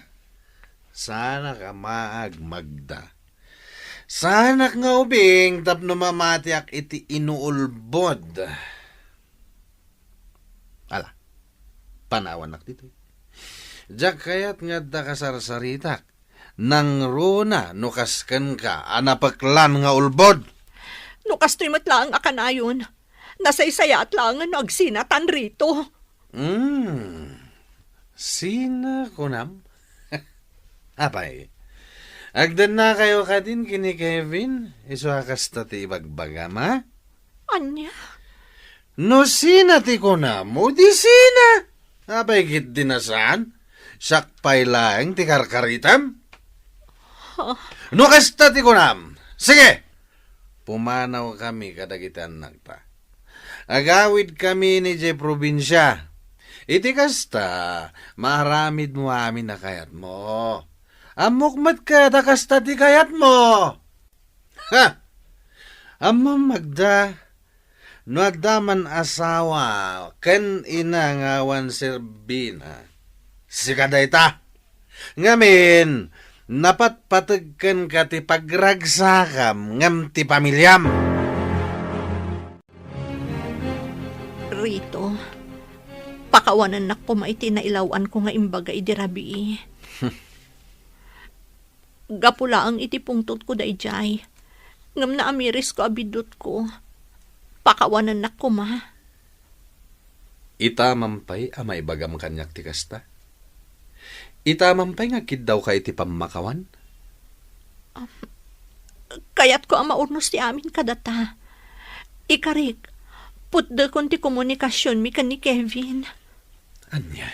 Saanak a maag, Magda. Saanak nga ubing tapno mamatiak iti inuulbod. Ala, panawannak ditoy. Diak kayat nga adda kasarsaritak. Nangruna no kas kenka a napeklan nga ulbod. No kastoy met laeng a kanayon, nasaysayaat laengen no agsinatan Rito. Hmm. Sina kunam? Apay, agdannakayo kadin ken ni Kevin, isu a kasta ti ibagbagam, a? Ania? No sina ti kunam, o di sina? Apay, ket di na saan? Siak pay laeng ti karkaritam? Ha? No kasta ti kunam, sige! Pumanawkami kadagiti annakta. Agawidkami idiay probinsia. Iti kasta, maaramidmo amin a kayatmo. Ammok met ket a kasta ti kayatmo. Ha! Ammom, Magda, no adda man asawa ken ina nga awan serbina, sika dayta. Ngamin, napatpateg kenka ti pagragsakam ngem ti pamiliam. Rito, pakawanennak koma iti nailaw-anko nga imbaga idi rabii. Gapu laeng iti pungtotko daydiay, ngem naamirisko a biddutko. Pakawanennak koma. Itamam pay a maibagam kaniak ti kasta? Itamam pay nga agkiddawka iti pammakawan? Am, kayatko a maurnos ti amin kadata. Ikarik, putdekon ti komunikasionmi ken ni Kevin. Ania?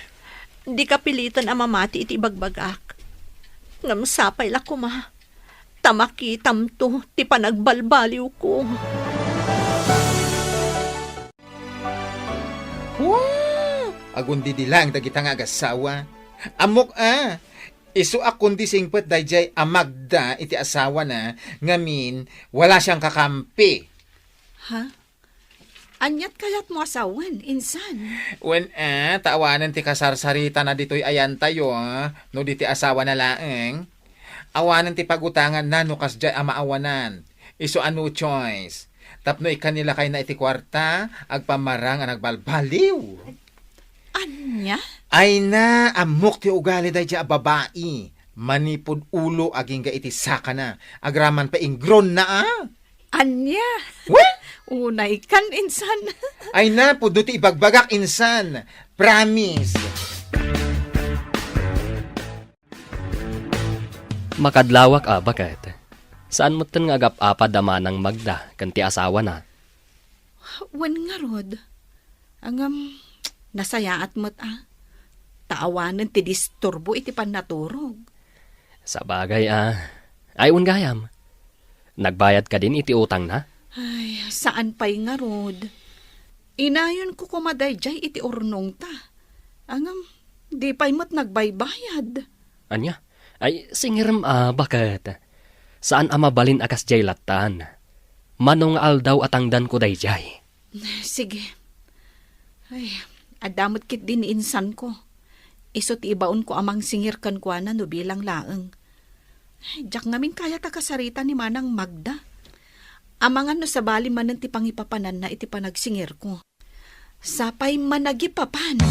Dika piliten a mamati iti ibagbagak. Ngem sapay la koma ta makitamto ti panagbalbaliwko. Wow! Agundidi laeng dagita nga agassawa. Ammok a, isu a kundi singpet daydiay a Magda iti asawana, ngamin, wala siang kakampi. Ha? Aniat kayatmo a sawen, insan? Wen a, ta awanen ti kasarsaritana ditoy ayantayo, a, no di ti asawana laeng. Awanen ti pagutanganna no kasdiay a maawanan. Isu a no choice. Tapno ikkan ni lakayna iti kuarta, agpammarang a nagbalbaliw. Ania? Ay na, ammok ti ugali daydiay a babai. Manipud ulo agingga iti sakana. Agraman pay ingronna, a? Ania? Wen? Unay kan, insan. Ay na, pudno ti ibagbagak, insan. Promise. Makadlawak a, baket. Saan metten nga agap-apad a manang Magda ken ti asawana? Wen ngarud. Ngem, nasayaat met a. Ta awanen ti disturbo iti pannaturog. Sabagay a. Ay, wen gayam. Nagbayad kadin iti utangna? Ay, saan pay ngarud. Inayonko koma daydiay iti urnongta. Ngem, di pay met nagbaybayad. Ania? Ay, singirem a, baket. Saan a mabalin a kasdiay lattan. Mano nga aldaw a tangdanko daydiay. Sige. Ay, adda met ketdi ni insanko. Isu ti ibaonko a mangsingir kenkuana no bilang laeng. Ay, diak ngamin kayat a kasarita ni Manang Magda. Amangan no sabali manen ti pangipapananna iti panagsingirko. Sapay managipapan.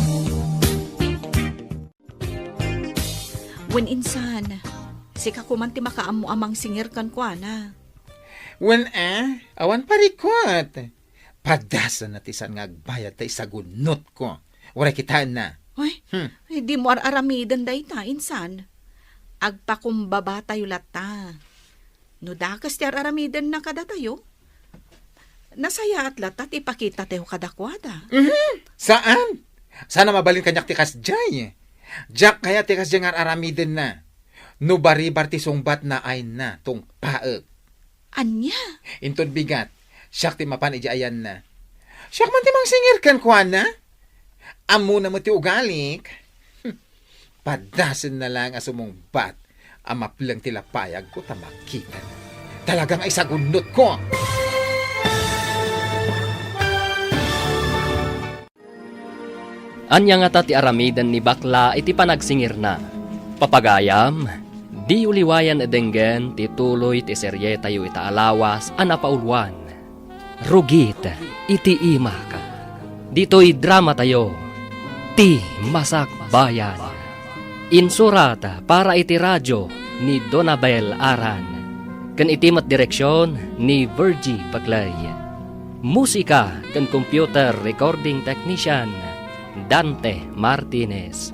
Wen insan, sika koman ti makaammo a mangsingir kenkuana. Wen a, awan parikut. Padasanna ti saan nga agbayad ta isagunnotko. Uray kitaenna. Ay, Hmm. ay, dimo ar-aramiden dayta, insan. Agpakumbabatayo latta. No dakes ti ar-aramidenna kadatayo, Nasayaat latta ti ipakitatayo kadakuada. Mhm. Saan? Saan a mabalin kaniak ti kasdiay. Diak kayat ti kasdiay nga ar-aramidenna. No baribar ti sungbatna, ayna, tungpaek. Ania? Inton bigat, siak ti mapan idiay ayanna. Siak man ti mangsingir kenkuana. Ammona met ti ugalik. Padasenna laeng a sumungbat a mapleng ti lapayagko ta makitana. Talaga nga isagunnotko! Ania ngata ti aramiden ni Bakla iti panagsingirna? Papagayam, diyo liwayan a denggen ti tuloy ti serietayo ita a lawas a napauluan, Rugit iti Imak. Ditoy dramatayo, Ti Masakbayan. Insurat para iti radio ni Donabel Aran, ken iti met direksion ni Virgie Paclay. Musika ken computer recording technician, Dante Martinez.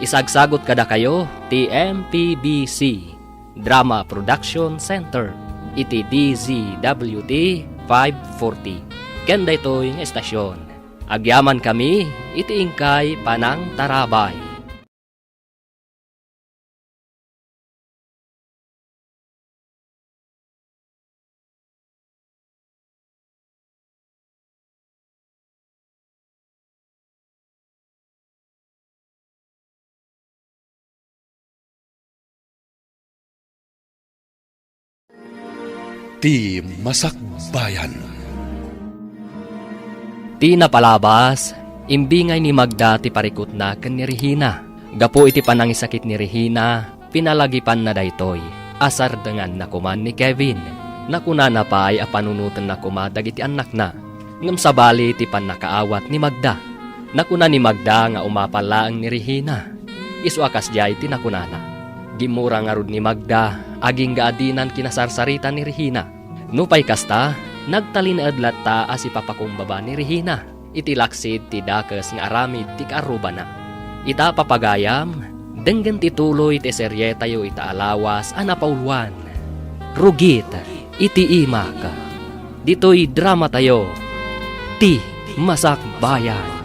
Isagsagut kadakayo ti M P B C Drama Production Center iti D Z W T five forty. Ken daytoy nga estasion, agyamankami iti inkay panangtarabay. Ti Masakbayan. Ti napalabas, imbingay ni Magda ti parikutna ken ni Regina. Gapu iti panangisakit ni Regina, pinalagipanna daytoy a sardenganna koman ni Kevin. Nakunana pay a panunotenna koma dagiti annakna. Ngem sabali ti pannakaawat ni Magda. Nakuna ni Magda nga umapal laeng ni Regina. Isu a kasdiay ti nakunana. Gimmura ngarud ni Magda agingga a dinan kinasarsarita ni Regina. Nupay kasta, nagtalinaed latta a sipapakumbaba ni Regina iti laksid ti dakes nga aramid ti kaarrubana. Ita, papagayam, denggen ti tuloy ti serietayo ita a lawas a napauluan, Rugit iti Imak. Ditoy dramatayo, Ti Masakbayan.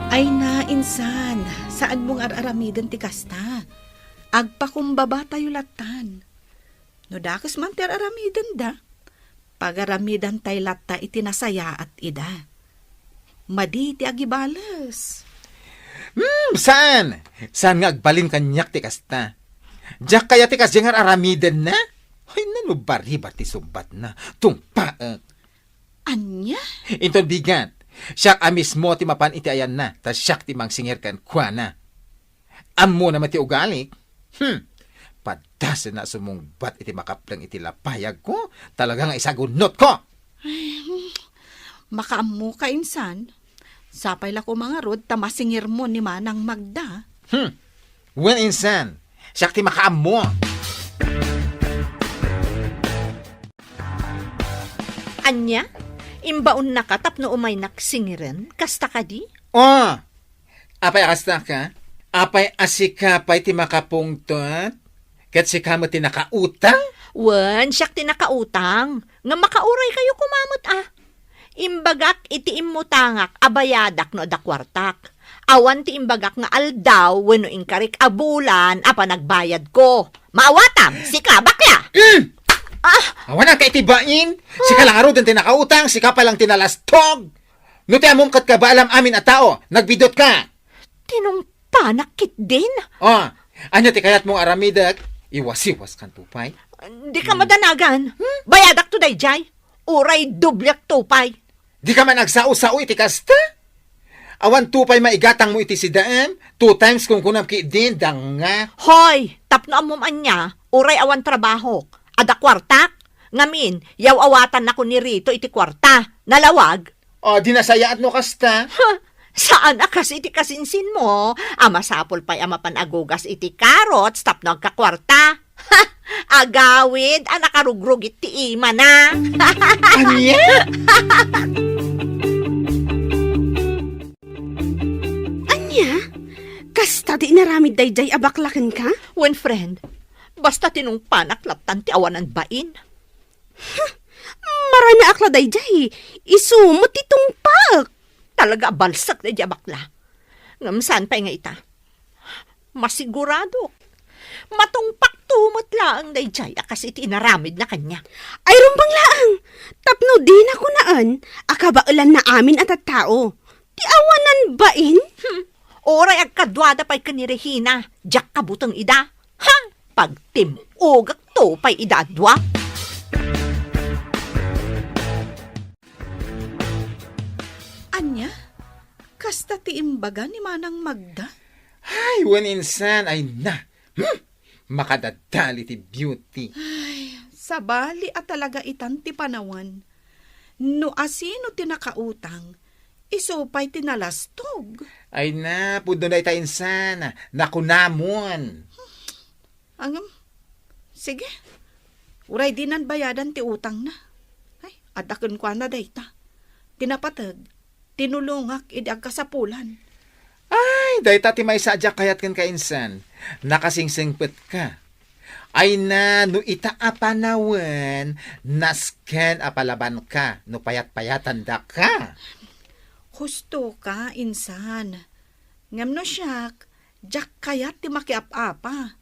Ay na, insan, saanmo nga ar-aramiden ti kasta. Agpakumbabatayo lattan. No dakes man ti ar-aramidenda, pagaramidantay latta iti nasayaat ida. Madi ti agibales. Hmm, saan? Saan nga agbalin kaniak ti kasta? Diak kayat ti kasdiay nga ar-aramidenna? Ay, nano baribar ti sungbatna. Tungpaek. Ania? Inton bigat, siak a mismo ti mapan iti ayanna, ta siak ti mangsingir kenkuana. Ammona met ti ugalik. Hmm. Padasenna a sumungbat iti makapleng iti lapayagko. Talaga nga isagunnotko. Ay, hmm. Makaammoka, insan. Sapay la koma ngarud ta masingirmo ni Manang Magda. Hmm. Wen, insan. Siak ti makaammo. Ania? Imbaonnaka tapno umaynak singiren? Kasta kadi? Oh! Apay a kasta ka? Apay a sika pay ti makapungtot? Ket sika met ti nakautang? Wen, siak ti nakautang. Ngem makauraykayo koma met, a. Imbagak iti immutangak a bayadak no adda kuartak. Awan ti imbagak nga aldaw wenno inkarik a bulan a panagbayadko. Maawatam, sika, bakla! Mm! Ah! Awan ka iti bain? Sika la ngaruden ti nakautang, sika pay lang ti nalastog. No ti ammom ket kabaalam amin a tao, nagbidutka. Tinungpanak ketdin. Oh, ania ti kayatmo nga aramidek? Iwasiwaskanto pay. Dika madanagan. Hmm? Bayadakto daydiay. Uray dobliakto pay. Dika man agsao-sao iti kasta? Awanto pay maigatangmo iti sidaem, two times kunkunam ketdin, danga. Hoy, tapno ammom ania, uray awan trabahok. Adda kuartak? Ngamin, yaw-awatannakon ni Rito iti kuarta. Nalawag? O, di nasayaat no kasta? Huh, saan a kas iti kasinsinmo? A masapul pay a mapan agugas iti carrots tapno agkakuarta. Ha! Agawid a nakarugrugit ti imana. Ania? Ania? Kasta ti inaramid daydiay a bakla kenka? Wen, friend, basta tinungpanak lattan ti awanan bain. Huh! Maranaak la daydiay, isu met ti tungpaek. Talaga a balsek daydiay a bakla. Ngem saan pay nga ita? Masigurado. Matungpakto met laeng daydiay a kas iti inaramidna kaniak. Ay, rumbeng laeng, tapno dina kunaen a kabaelanna amin a tattao. Ti awanan bain? Hmm. Uray agkaduada pay ken ni Regina, diak kabuteng ida. Ha? Pagtim-ogekto pay ida a dua. Ania? Kasta ti imbaga ni Manang Magda? Ay, wen insan, ay na. Hmm? Makadadali ti beauty. Ay, sabali a talaga itan ti panawen. No asino ti nakautang, isu pay ti nalastog. Ay na, pudno dayta insan. Nakunamon. Angem, sige. Uray dinan bayadan ti utangna. Ay, adda kenkuana dayta. Ti napateg, tinulongak idi agkasapulan. Ay, dayta ti maysa a diak kayat kenka insan. Nakasingsengpetka. Ay na, no ita a panawen, nasken a palabanka no payat-payatandaka. Husto ka, insan. Ngem no siak, diak kayat ti makiap-apa.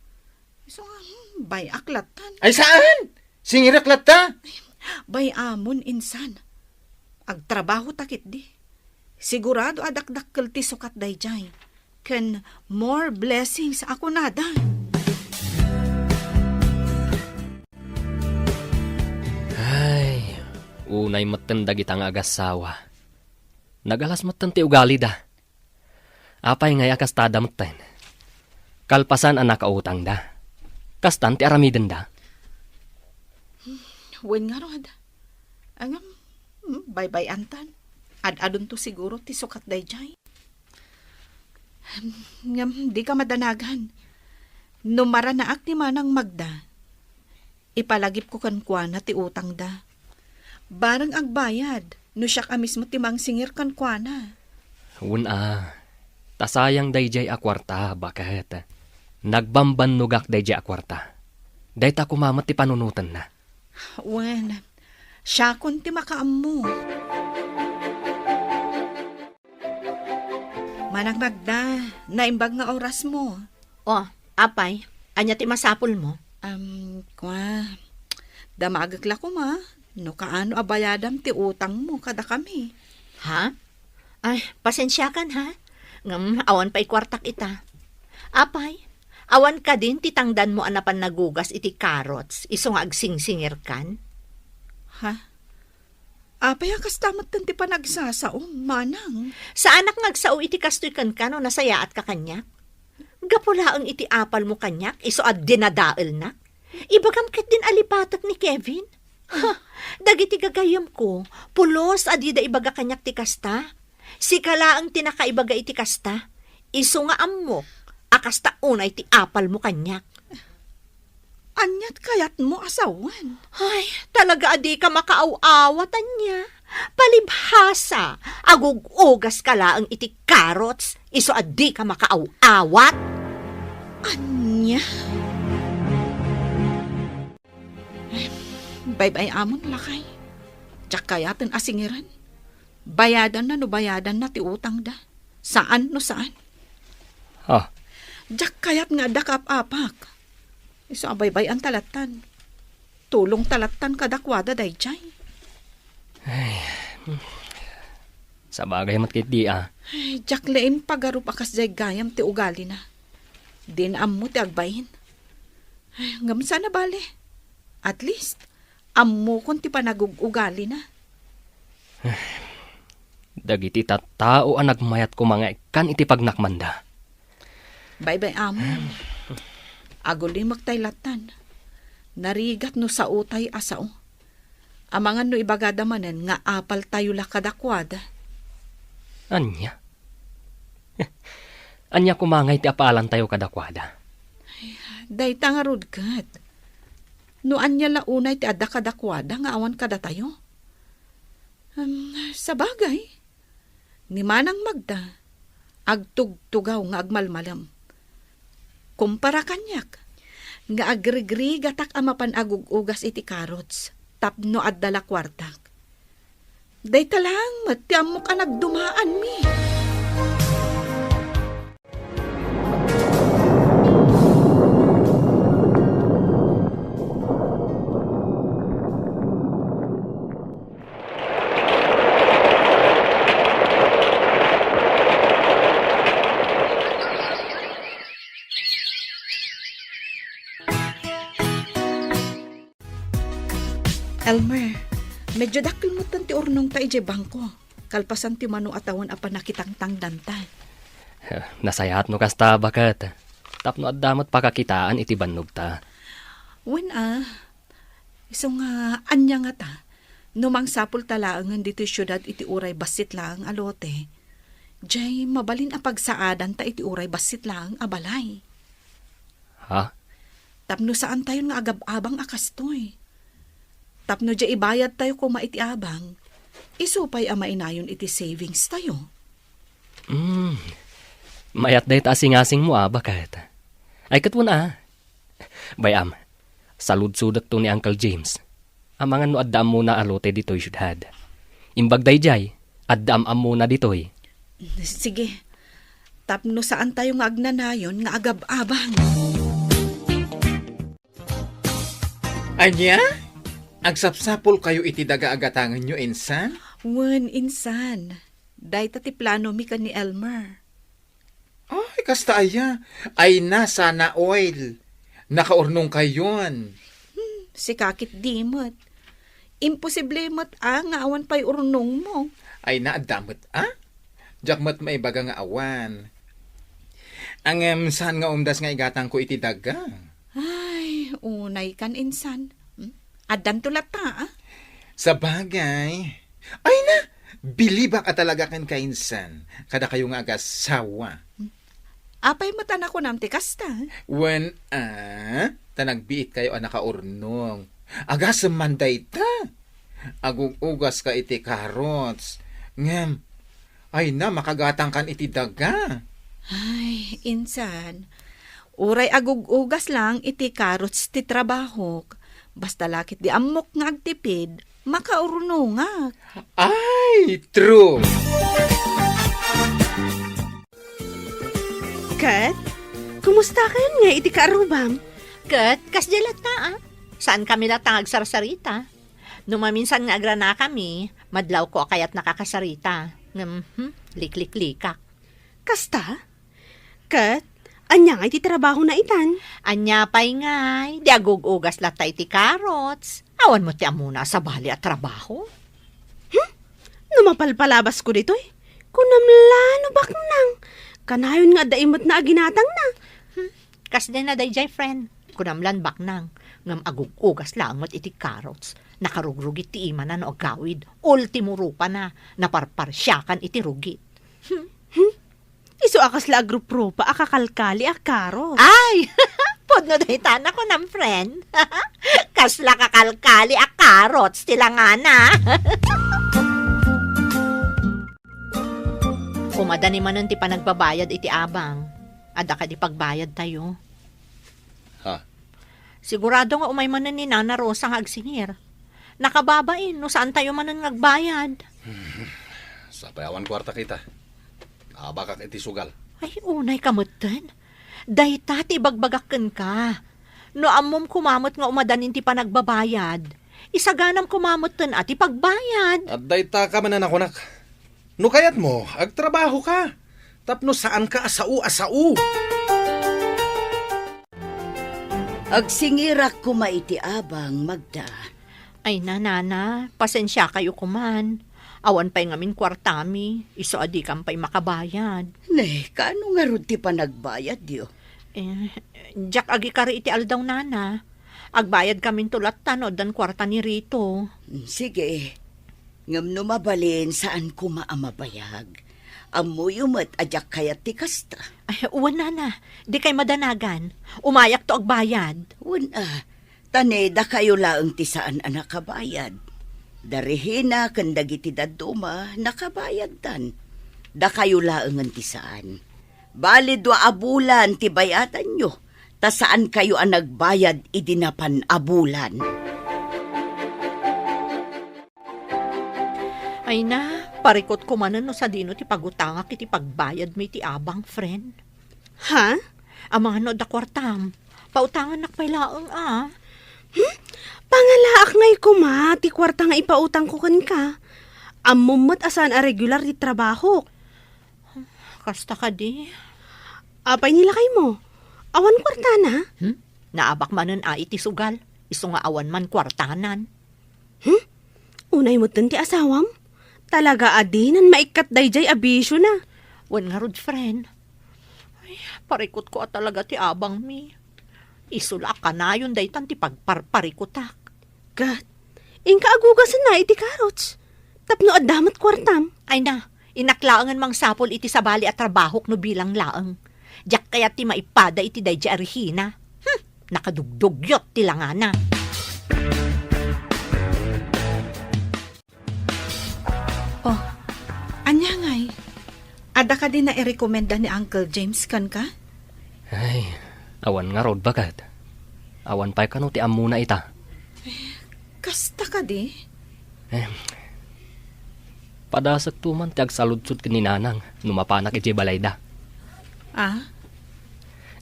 Isu nga, hmm, bay-ak lattan. Ay, saan? Singirek latta? Bay-amon, insan. Agtrabaho ta ketdi. Sigurado a dakdakkel ti sukat daydiay. Ken more blessings a kunada. Ay, unay metten dagita nga agassawa. Nagalas metten ti ugalida. Apay ngay a kastada metten? Kalpasan a nakautangda, kastan ti aramidenda? Wen ngarud. Ngem, hmm, baybay-antan. Ad-adunto siguro ti sukat daydiay. Ngem, dika madanagan. No maranaak ni Manang Magda, ipalagipko kenkuana ti utangda. Bareng agbayad, no siak a mismo ti mangsingir kenkuana. Wen a, ta sayang daydiay a kuarta, baket. Nagbambannogak daydiay a kuarta. Dayta koma met ti panunotenna. Wen, siakon ti makaammo. Manang Magda, naimbag nga orasmo. O, apay, ania ti masapulmo? Am, kua, damagek la koma no kaano a bayadam ti utangmo kadakami. Ha? Ay, pasensiakan, ha? Ngem awan pay kuartak ita. Apay, awan kadin ti tangdanmo a napan nagugas iti carrots, isu nga agsingsingirkan? Ha? Apay a kasta metten ti panagsasaom, manang? Saanak nga agsao iti kastoy kenka no nasayaatka kaniak. Gapu laeng iti apalmo kaniak, isu a dinadaelnak. Ibagam ketdin a lipatek ni Kevin. Ha, dagiti gagayyemko, pulos a dida ibaga kaniak ti kasta. Sika laeng ti nakaibaga iti kasta. Isu nga ammok a kasta unay ti apalmo kaniak. Aniat kayatmo a sawen? Ay, talaga a dika makaaw-awat, ania? Palibhasa, agug-ugas ka laeng iti carrots, isu a dika makaaw-awat. Ania? Baybay-amon, lakay. Diak kayaten a singiren. Bayadanna no bayadanna ti utangda. Saan no saan. Ah. Diak kayat nga adda kaap-apak. Isu a baybay-an ta lattan. Tulong ta lattan kadakuada daydiay. Ay. Sabagay met ketdi, ah. Ay, diak laeng pagarup a kasdiay gayam ti ugalina. Din ammo ti agbain. Ay, ngem saan a bale. At least, ammokon ti panagug-ugalina. Dagiti tattao a nagmayat koma nga ikkan iti pagnakmanda. Baybay-amon. Agulimek tay lattan. Narigat no saotay a sao. Amangan no ibagada manen nga apaltayo la kadakuada. Ania? Ania koma ngay ti apaalantayo kadakuada? Dayta ngarud ket. No ania la unay ti adda kadakuada nga awan kadatayo? Em, sabagay, ni Manang Magda, agtugtugaw nga agmalmalem. Kumpara kaniak, nga agrigrigatak a mapan agug-ugas iti carrots. tapno adda la kuartak. Dayta laeng met ti ammok a nagdumaanmi. Elmer, medyo dakkel metten ti urnongta idiay bangko, kalpasan ti mano a tawen a pannakitangtangdanta. Eh, nasayaat no kasta, baket. Tapno adda met pakakitaan iti bannogta. Wen a, isu nga ania ngata, no mangsapulta laengen ditoy siudad iti uray bassit laeng a lote, diay mabalin a pagsaadanta iti uray bassit laeng a balay. Ha? Tapno saantayon nga agab-abang a kastoy. Tapno diay ibayadtayo koma iti abang, isu pay a mainayon iti savings tayo. Hmm. Mayat dayta a singasingmo a, baket. Ay, ket wen a. Bay-am, saludsodekto ni Uncle James. Amangan no adda ammona a lote ditoy siudad. Imbag daydiay, adda am-ammona ditoy. Sige. Tapno saantayo nga agnanayon nga agab-abang. Ania? Agsapsapulkayo iti daga a gatangenyo, insan? Wen, insan. Dayta ti planomi ken ni Elmer. Ay, kasta aya. Ay na, sana all. Nakaurnongkayon. Hmm, sika ketdi met. Imposible met a nga awan pay urnongmo. Ay na, adda met a? Diak met maibaga nga awan. Ngem saan nga umdas nga igatangko iti daga? Ay, unaykan, insan. Hmm? Addanto latta, a? Sabagay. Ay na, bilibak a talaga kenka, insan. Kadakayo nga agasawa. Apay met a nakunam ti kasta? Wen a, ta nagbiitkayo a nakaurnong. Agasem man dayta. Agug-ugaska iti carrots. Ngem, ay na, makagatangkan iti daga. Ay, insan. Uray agug-ugas lang iti carrots ti trabahok. Basta la ketdi ammok nga agtipid, makaurnongak. Ay, true! Ket, kumusta kayon nga iti kaarrubam? Ket, kasdiay latta, a. Saankami latta nga agsarsarita. No maminsan nga agranakami, madlawko a kayat nakakasarita. Ngem, hmm, likliklikak. Kasta? Ket, ania ngay ti trabahona itan? Ania pay ngay, di agug-ugas latta iti carrots. Awan met ti ammona a sabali a trabaho. Hmm? No mapalpalabasko ditoy, kunam la no baknang. Kanayon nga adda immet na aginatangna. Hmm. Kasdiay na daydiay, friend. Kunam lan baknang. Ngem agug-ugas laeng met iti carrots. Nakarugrugit ti imana no agawid. Ultimo rupana. Naparparsiakan iti rugit. Hmm. Hmm? Isu a kasla agruprupa a kakalkali a carrots. Ay! Pudno dayta, nakunam, friend. Kasla kakalkali a carrots ti langana. Umadani manen ti panagbabayad iti abang. Adda kadi pagbayadtayo? Ha? Sigurado nga umay manen ni Nana Rosa nga agsingir. Nakababain no saantayo manen nga agbayad. Sapay awan kuarta kita. Abakak iti sugal. Ay, unay ka metten. Dayta ti ibagbagak kenka. No ammom koma met nga umadanin ti panagbabayad, isaganam koma metten a ti pagbayad. At dayta ka manen a kunak. No kayatmo, agtrabaho ka. Tapno saan ka a sao a sao. Agsingirak koma iti abang, Magda. Ay na, Nana, pasensiakayo koman. Awan pay ngamin kuartami, isu a dikam pay makabayad. Ne, kaano ngarud ti panagbayadyo? Eh, diak agikari iti aldaw, Nana. Agbayadkaminto latta no addan kuarta ni Rito. Mm, sige. Ngem no mabalin, saan koma a mabayag. Ammoyo met a diak kayat ti kasta. Ay, wen, Nana. Dikay madanagan. Umayakto agbayad. Wen a, ta ne, dakayo laeng ti saan a nakabayad. Da Regina ken dagiti dadduma, nakabayaddan. Dakayo laengen ti saan. Bali dua a bulan ti bay-adanyo, ta saankayo a nagbayad idi napan a bulan. Ay na, parikutko manen no sadino ti pagutangak iti pagbayadmi iti abang, friend. Ha? Amangan no adda kuartam. Pautangannak pay laeng a. Hmm? Pangalaak ngay koma ti kuarta nga ipautangko kenka. Ammom met a saan a regular ti trabahok. Kasta kadi? Apay ni lakaymo? Awan kuartana? Hmm? Naabak manen a iti sugal, isu nga awan man kuartanan. Hmm? Unay metten ti asawam? Talaga a dinan maikkat daydiay a bisiona. Wen ngarud, friend. Ay, parikutko a talaga ti abangmi. Isu la a kanayon daytan ti pagparparikutak. Ket, inka agugasenna iti karots. Tapno adda met kuartam. Ay na, innak laengen mangsapul iti sabali a trabahok no bilang laeng. Diak kayat ti maipada iti daydiay a Regina. Hmm, nakadugdugyot ti langana. Oh, ania ngay? Adda kadi nairekomenda ni Uncle James kenka? Ay, awan ngarud, baket. Awan pay kano ti ammona ita. Kasta kadi? Eh, padasekto man ti agsaludsod ken ni Nanang no mapanak idiay balayda. Ah?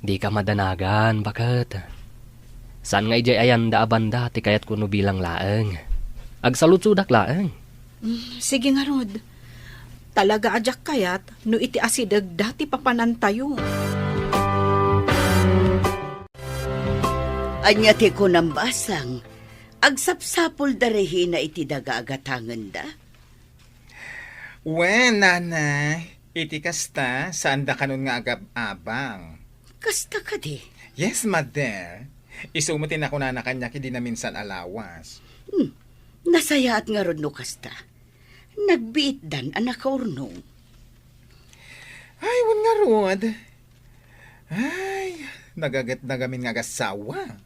Dika madanagan, baket. Saan nga idiay ayanda a banda ti kayatko no bilang laeng. Agsaludsodak laeng. Mm, sige ngarud. Talaga a diak kayat no iti asidegda ti papanantayo. Ania ti kunam, Basang? Agsapsapulda Regina iti daga a gatangenda? Wen, Nana, iti kasta, saanda kanon nga agab-abang. Kasta kadi? Yes, Mother. Isu met ti nakunana kaniak idi naminsan a lawas. Hmm. Nasayaat ngarud no kasta. Nagbiitdan a nakaurnong. Ay, wen ngarud. Ay, nagaget na gamin nga agassawa.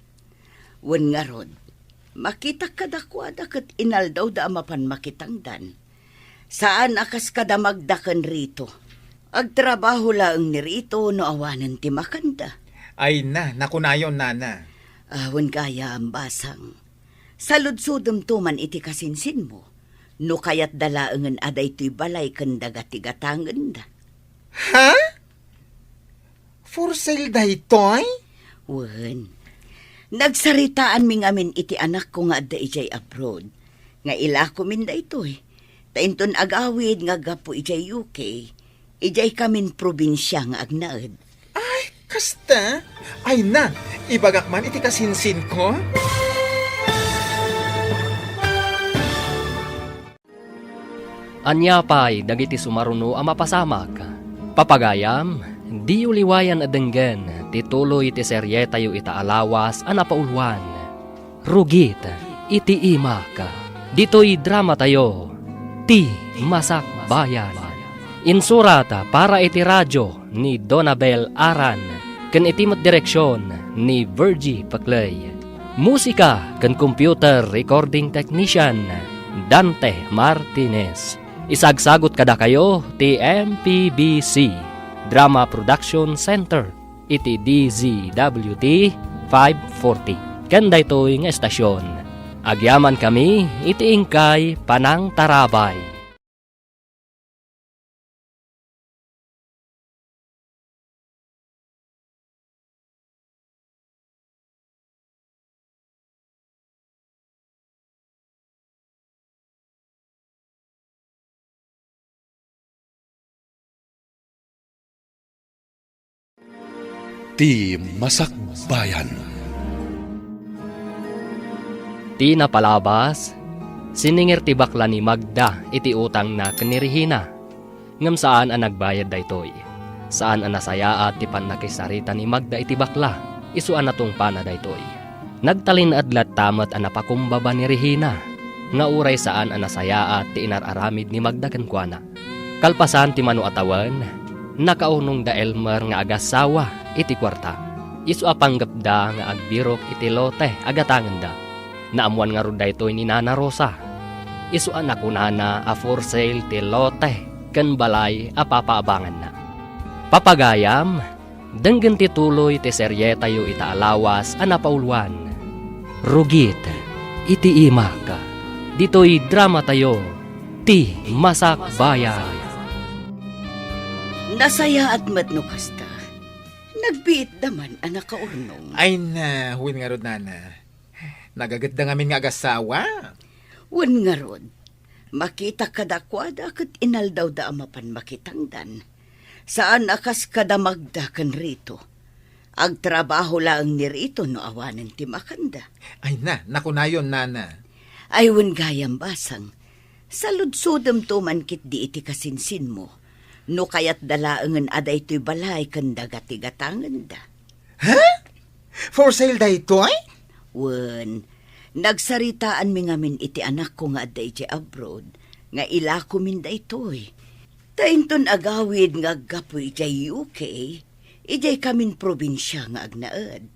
Wen ngarud, makitak kadakuada ket inaldawda a mapan makitangdan. Saan a kas kada Magda ken Rito. Agtrabaho laeng ni Rito no awanen ti makanda. Ay na, nakunayon, Nana. Ah, wen gayam, Basang. Saludsodemto man iti kasinsinmo, no kayatda laengen a daytoy balay ken daga ti gatangenda. Ha? For sale daytoy? Wen, nagsaritaanmi ngamin iti anakko nga adda idiay abroad, nga ilakomin daytoy, ta inton agawid nga aggapu idiay U K, idiay kamin probinsia nga agnaed. Ay, kasta? Ay na, ibagak man iti kasinsinko? Ania pay dagiti sumaruno a mapasamak? Papagayam, diyo liwayan a denggen ti tuloy ti serietayo ita a lawas a napauluan, Rugit iti Imak. Ditoy dramatayo, Ti Masakbayan. Insurat para iti radio ni Donabel Aran ken iti met direksion ni Virgie Paclay. Musika ken computer recording technician, Dante Martinez. Isagsagut kadakayo ti M P B C Drama Production Center iti D Z W T five forty. Ken daytoy nga estasion, agyamankami iti inkay panangtarabay. Ti Masakbayan. Ti napalabas, siningir ti bakla ni Magda iti utangna ken ni Regina. Ngem saan a nagbayad daytoy. Saan a nasayaat ti pannakisarita ni Magda iti bakla, isu a natungpana daytoy. Nagtalinaed latta met a napakumbaba ni Regina, nga uray saan a nasayaat ti inar-aramid ni Magda kenkuana. Kalpasan ti mano a tawen, nakaurnongda Elmer nga agassawa iti kuarta. Isu a panggepda nga agbirok iti lote a gatangenda. Naammoan ngarud daytoy ni Nana Rosa. Isu a nakunana a for sale ti lote ken balay a papaabanganna. Papagayam, denggen ti tuloy ti serietayo ita a lawas a napauluan, Rugit iti Imak. Ditoy dramatayo, Ti Masakbayan. Nasayaat met no kasta. Nagbiitda man a nakaurnong. Ay na, wen ngarud, nana. Nagagitda ngamin nga agasawa. Wen ngarud, makita kadakuada ket inaldawda a mapan makitangdan. Saan a kas kadamagda ken Rito. Agtrabaho laeng ni Rito no awanen ti makanda. Ay na, nakunayon, nana. Ay, wen gayam, Basang. Saludsodemto man ketdi iti kasinsinmo. No kayatda laengen a daytoy balay ken daga ti gatangenda. Ha? For sale daytoy? Wen, nagsaritaanmi ngamin iti anakko nga adda idiay abroad, nga ilakomin daytoy. Ta inton agawid nga aggapu idiay U K, idiay kamin probinsia nga agnaed.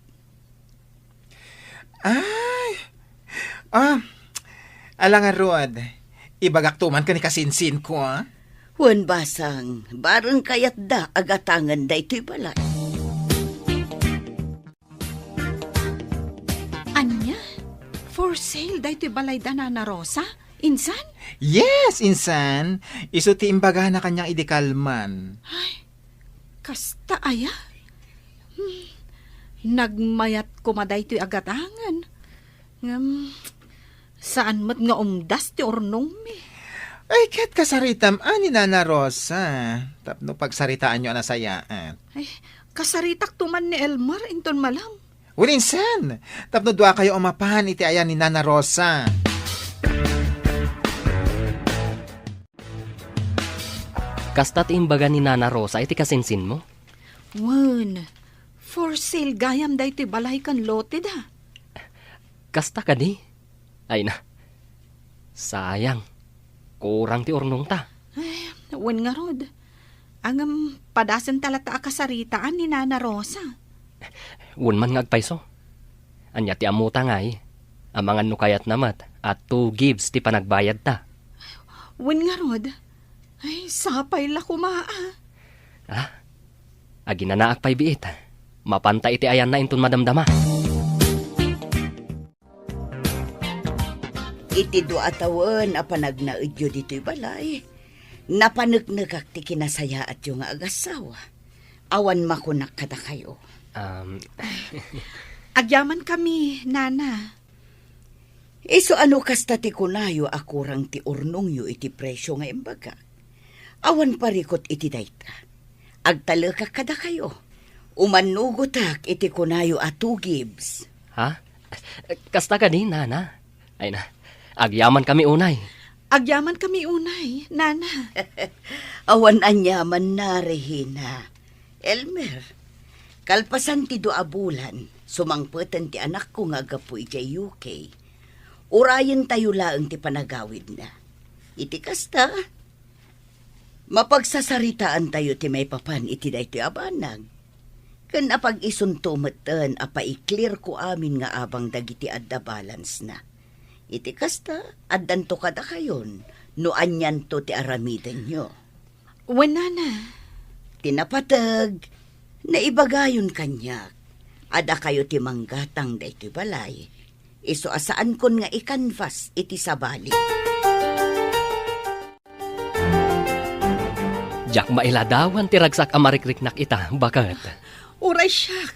Ay! Ah, ala ngarud, ibagakto man ken ni kasinsinko, ah. Wen, Basang, bareng kayatda a gatangen daytoy balay. Ania? For sale daytoy balayda, Nana Rosa? Insan? Yes, insan. Isu ti imbagana kaniak idi kalman. Ay, kasta aya? Hmm, nagmayat koma daytoy a gatangen. Ngem, saan met nga umdas ti urnongmi. Ay, ket kasaritam a ni Nana Rosa, tapno pagsaritaanyo a nasayaat. Ay, kasaritakto man ni Elmer inton malam. Wen, insan, tapno duakayo a mapan iti ayan ni Nana Rosa. Kasta ti imbaga ni Nana Rosa iti kasinsinmo? Wen, for sale gayam daytoy balay ken loteda. Kasta kadi? Ay na, sayang. Kurang ti urnongta. Ay, wen ngarud. Ngem padasenta latta a kasaritaan ni Nana Rosa. Wen man nga agpayso. Ania ti ammota ngay? Amangan no kayatna met a two gives ti panagbayadta. Wen ngarud. Ay, sapay la koma, ah. Ah? Aginanaak pay biit. Mapanta iti ayanna inton madamdama. Iti dua a tawen a panagnaedyo ditoy balay, napaneknekak ti kinasayaatyo nga agassawa. Awan makunak kadakayo. Um, agyamankami, Nana. Isu a no kasta ti kunayo a kurang ti urnongyo iti presio nga imbagak, awan parikut iti dayta. Agtalekak kadakayo. Umannugotak iti kunayo a two gives. Ha? Kasta kadi, Nana? Ay na, agyamankami unay. Agyamankami unay, Nana. Awan aniamanna, Regina. Elmer, kalpasan ti dua a bulan, sumangpeten ti anakko nga aggapu idiay U K. Urayentayo laeng ti panagawidna. Iti kasta, mapagsasaritaantayo ti maipapan iti daytoy a banag. Ken apag-isunto metten a paiklirko amin nga abang dagiti adda balance-na. Iti kasta, addanto kadakayon no anianto ti aramidenyo. Wen, Nana. Ti napateg, naibagayon kaniak a dakayo ti manggatang daytoy balay. Isu a saankon nga i-canvas iti sabali. Diak mailadawan ti ragsak a marikriknak ita, baket. Uray siak,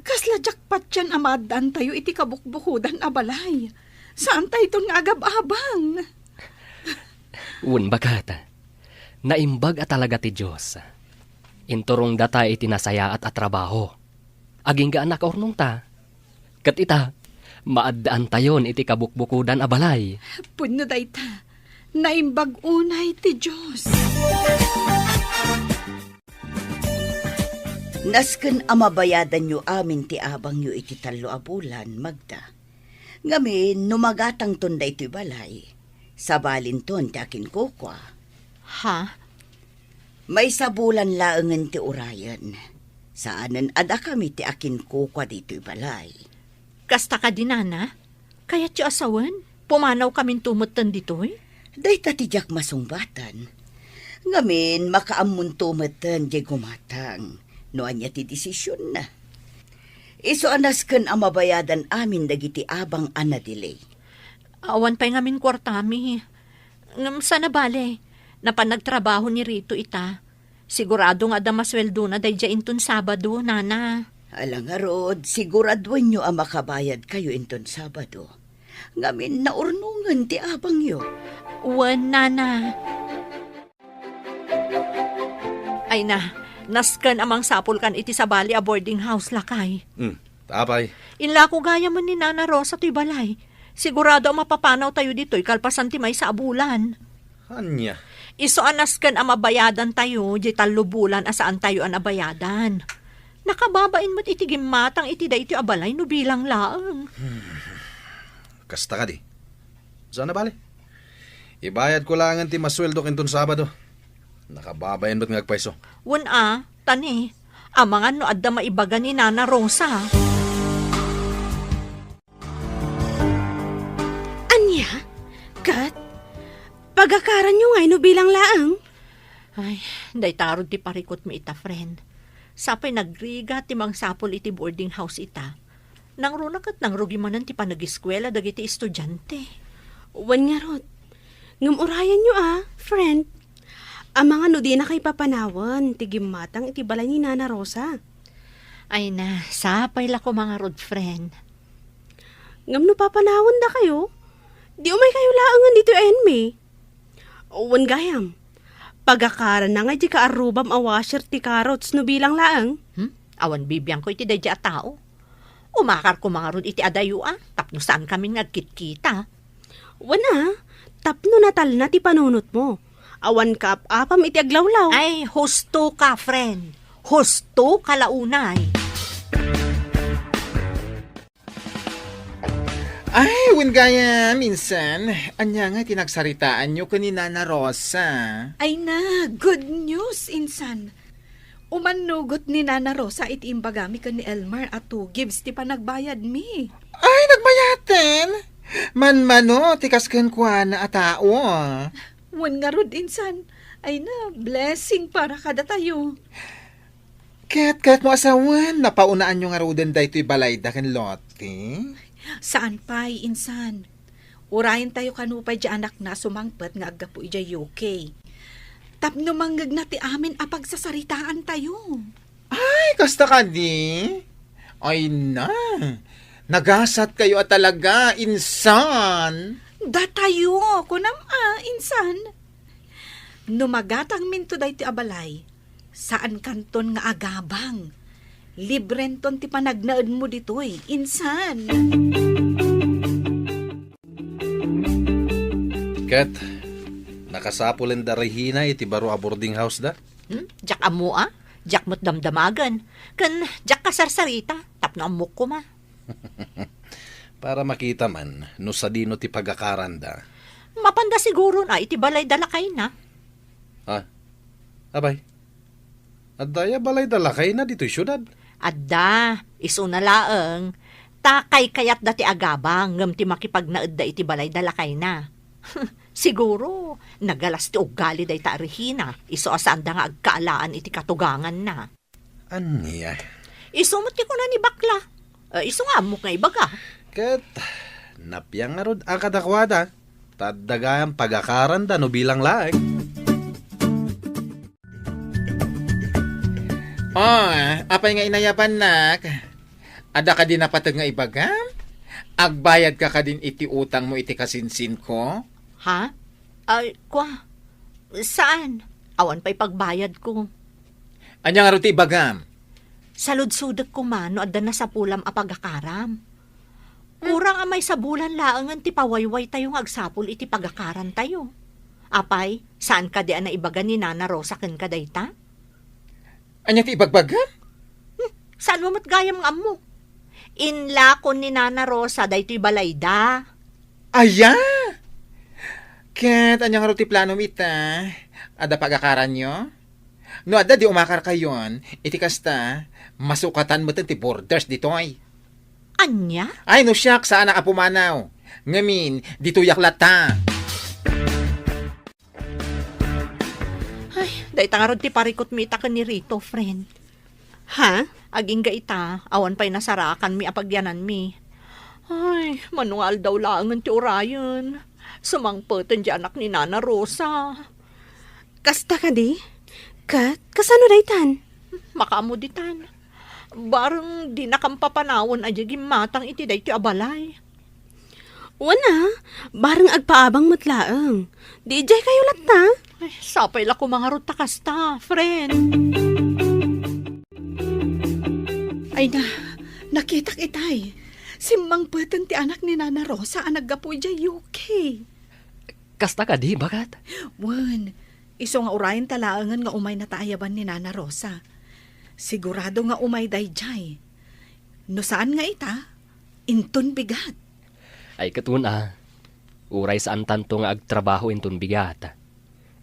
kasla diak patien a maaddaantayo iti kabukbukodan a balay. Saantayton nga agab-abang. Wen, baket. Naimbag a talaga ti Dios. Inturongdata iti nasayaat a trabaho. Agingga a nakaurnongta. Ket ita, maaddaantayon iti kabukbukodan a balay. Pudno dayta. Naimbag unay ti Dios. Nasken a mabayadanyo amin ti abangyo iti tallo a bulan, Magda. Ngamin, no magatangton daytoy balay, sabalinton ti akinkukua. Ha? Maysa bulan laengen ti urayen. Saanen a dakami ti akinkukua ditoy balay. Kasta kadi, Nana? Kayatyo a sawen? Pumanawkaminto metten ditoy? Dayta ti diak masungbaten. Ngamin, makaammonto metten diay gumatang no ania ti desisionna. Isu a nasken a mabayadan amin dagiti abang a nadelay. Awan pay ngamin kuartami. Ngem saan a bale, napan nagtrabaho ni Rito ita. Sigurado nga adda masueldona daydiay inton Sabado, nana. Ala ngarud, siguraduenyo a makabayadkayo inton Sabado. Ngamin naurnongen ti abangyo. Wen, nana. Ay na, nasken a mangsapulkan iti sabali a boarding house, lakay. Hmm, apay? Inlako gayamen ni Nana Rosa toy balay. Sigurado a mapapanawtayo ditoy kalpasan ti maysa a bulan. Ania? Isu a nasken a mabayadantayo diay tallo bulan a saantayo a nabayadan. Nakababain met iti gimmatang iti daytoy a balay no bilang laeng. Kasta kadi? Saan a bale? Ibayadko laengen ti masueldok inton Sabado. Nakababain met nga agpayso. Wen a, tani, amangan no adda maibaga ni Nana Rosa. Ania? Ket, pagakaranyo ngay no bilang laeng? Ay, dayta ngarud ti parikutmi ita, friend. Sapay nagrigat ti mangsapul iti boarding house ita. Nangruna ket nangrugi manen ti panagiskuela dagiti estudiante. Wen ngarud. Ngem urayenyo a, friend. Amangan no dinakayo papanawen ti gimmatang iti balay ni Nana Rosa. Ay na, sapay la koma ngarud, friend. Ngem no papanawendakayo, di umaykayo laengen ditoy a enmi. Wen gayam, pagakaranna ngay ti kaarrubam a washer ti carrots no bilang laeng. Hmm? Awan bibiangko iti daydiay a tao. Umakar koma ngarud iti adayo a, tapno saan kamin nga agkitkita. Wen a, tapno natalna ti panunotmo. Awan kaap-apam iti aglawlaw. Ay, husto ka, friend. Husto ka la unay. Ay, wen gayam, insan. Ania nga ti nagsaritaanyo ken ni Nana Rosa? Ay na, good news, insan. Umannugot ni Nana Rosa iti imbagami ken ni Elmer a two gives ti panagbayadmi. Ay, nagbayaten? Manmano ti kas kenkuana a tao. Wen ngarud, insan. Ay na, blessing para kadatayo. Ket, ket mo asawen, napaunaanyo ngaruden daytoy balayda ken Lottie? Saan pay, insan. Urayentayo kano pay diay anakna a sumangpet nga aggapu idiay U K. Tapno mangngegna ti amin a pagsasaritaantayo. Ay, kasta kadi? Ay na, nagasatkayo a talaga, insan. Datayo, kunam a, insan. No magatangminto daytoy a balay, saankanton nga agabang. Librenton ti panagnaedmo ditoy, insan. Ket, nakasapulen da Regina iti baro a boarding house da? Hmm? Diak ammo a? Diak met damdamagen. Ken diak kasarsarita, tapno ammok koma. Para makita man no sadino ti pagakaranda. Mapanda siguron a iti balay da lakayna. Ah, apay, adda aya balay da lakayna ditoy siudad? Adda, isuna laeng, ta kaykayatda ti agabang ngem ti makipagnaedda iti balay da lakayna. Siguro, nagalas ti uggali dayta a Regina, isu a saanda nga agkaalaan iti katuganganna. Ania? Isu met ti kuna ni Bakla. Eh, isu nga ammok nga ibaga. Ket, napiang ngarud a kadakuada, ta adda gayam pagakaranda no bilang laeng. Oh, apay nga inayabannak? Adda kadi napateg nga ibagam? Agbayadka kadin iti utangmo iti kasinsinko? Ha? Ay, kwa? Saan? Awan pay pagbayadko. Ania ngarud ti ibagam? Saludsodek koma no adda nasapulam a pagakaram. Kurang a maysa bulan laengen ti pawaywaytayo nga agsapul iti pagakarantayo. Apay, saan kadi a naibaga ni Nana Rosa kenka dayta? Ania ti ibagbagam? Hmm, saan mo met gayam nga ammo? Inlakon ni Nana Rosa daytoy balayda. Aya? Ket ania ngarud ti planom ita? Adda pagakaranyo? No adda, di umakarkayon, iti kasta, masukatan metten ti borders ditoy. Ania? Ay, no siak, saanak a pumanaw. Ngamin, ditoyak latta. Ay, dayta ngarud ti parikutmi ita ken ni Rito, friend. Ha? Agingga ita, awan pay nasarakanmi a pagyananmi. Ay, mano nga aldaw laengen ti urayen. Sumangpeten ti anak ni Nana Rosa. Kasta kadi? Ket kasano daytan? Makaammo ditan. Bareng dinakam papanawen a diay gimmatang iti daytoy a balay. Wen a, bareng agpaabang met laeng. Di idiay kayo latta? Ay, sapay la koma ngarud ta kasta, friend. Ay na, nakitak itay. Simmangpeten ti anak ni Nana Rosa a naggapu idiay U K. Kasta kadi, baket? Wen, isu nga urayenta laengen nga umaynata ayaban ni Nana Rosa. Sigurado nga umay daydiay. No saan nga ita, inton bigat. Ay, ket wen a, uray saantanto nga agtrabaho inton bigat,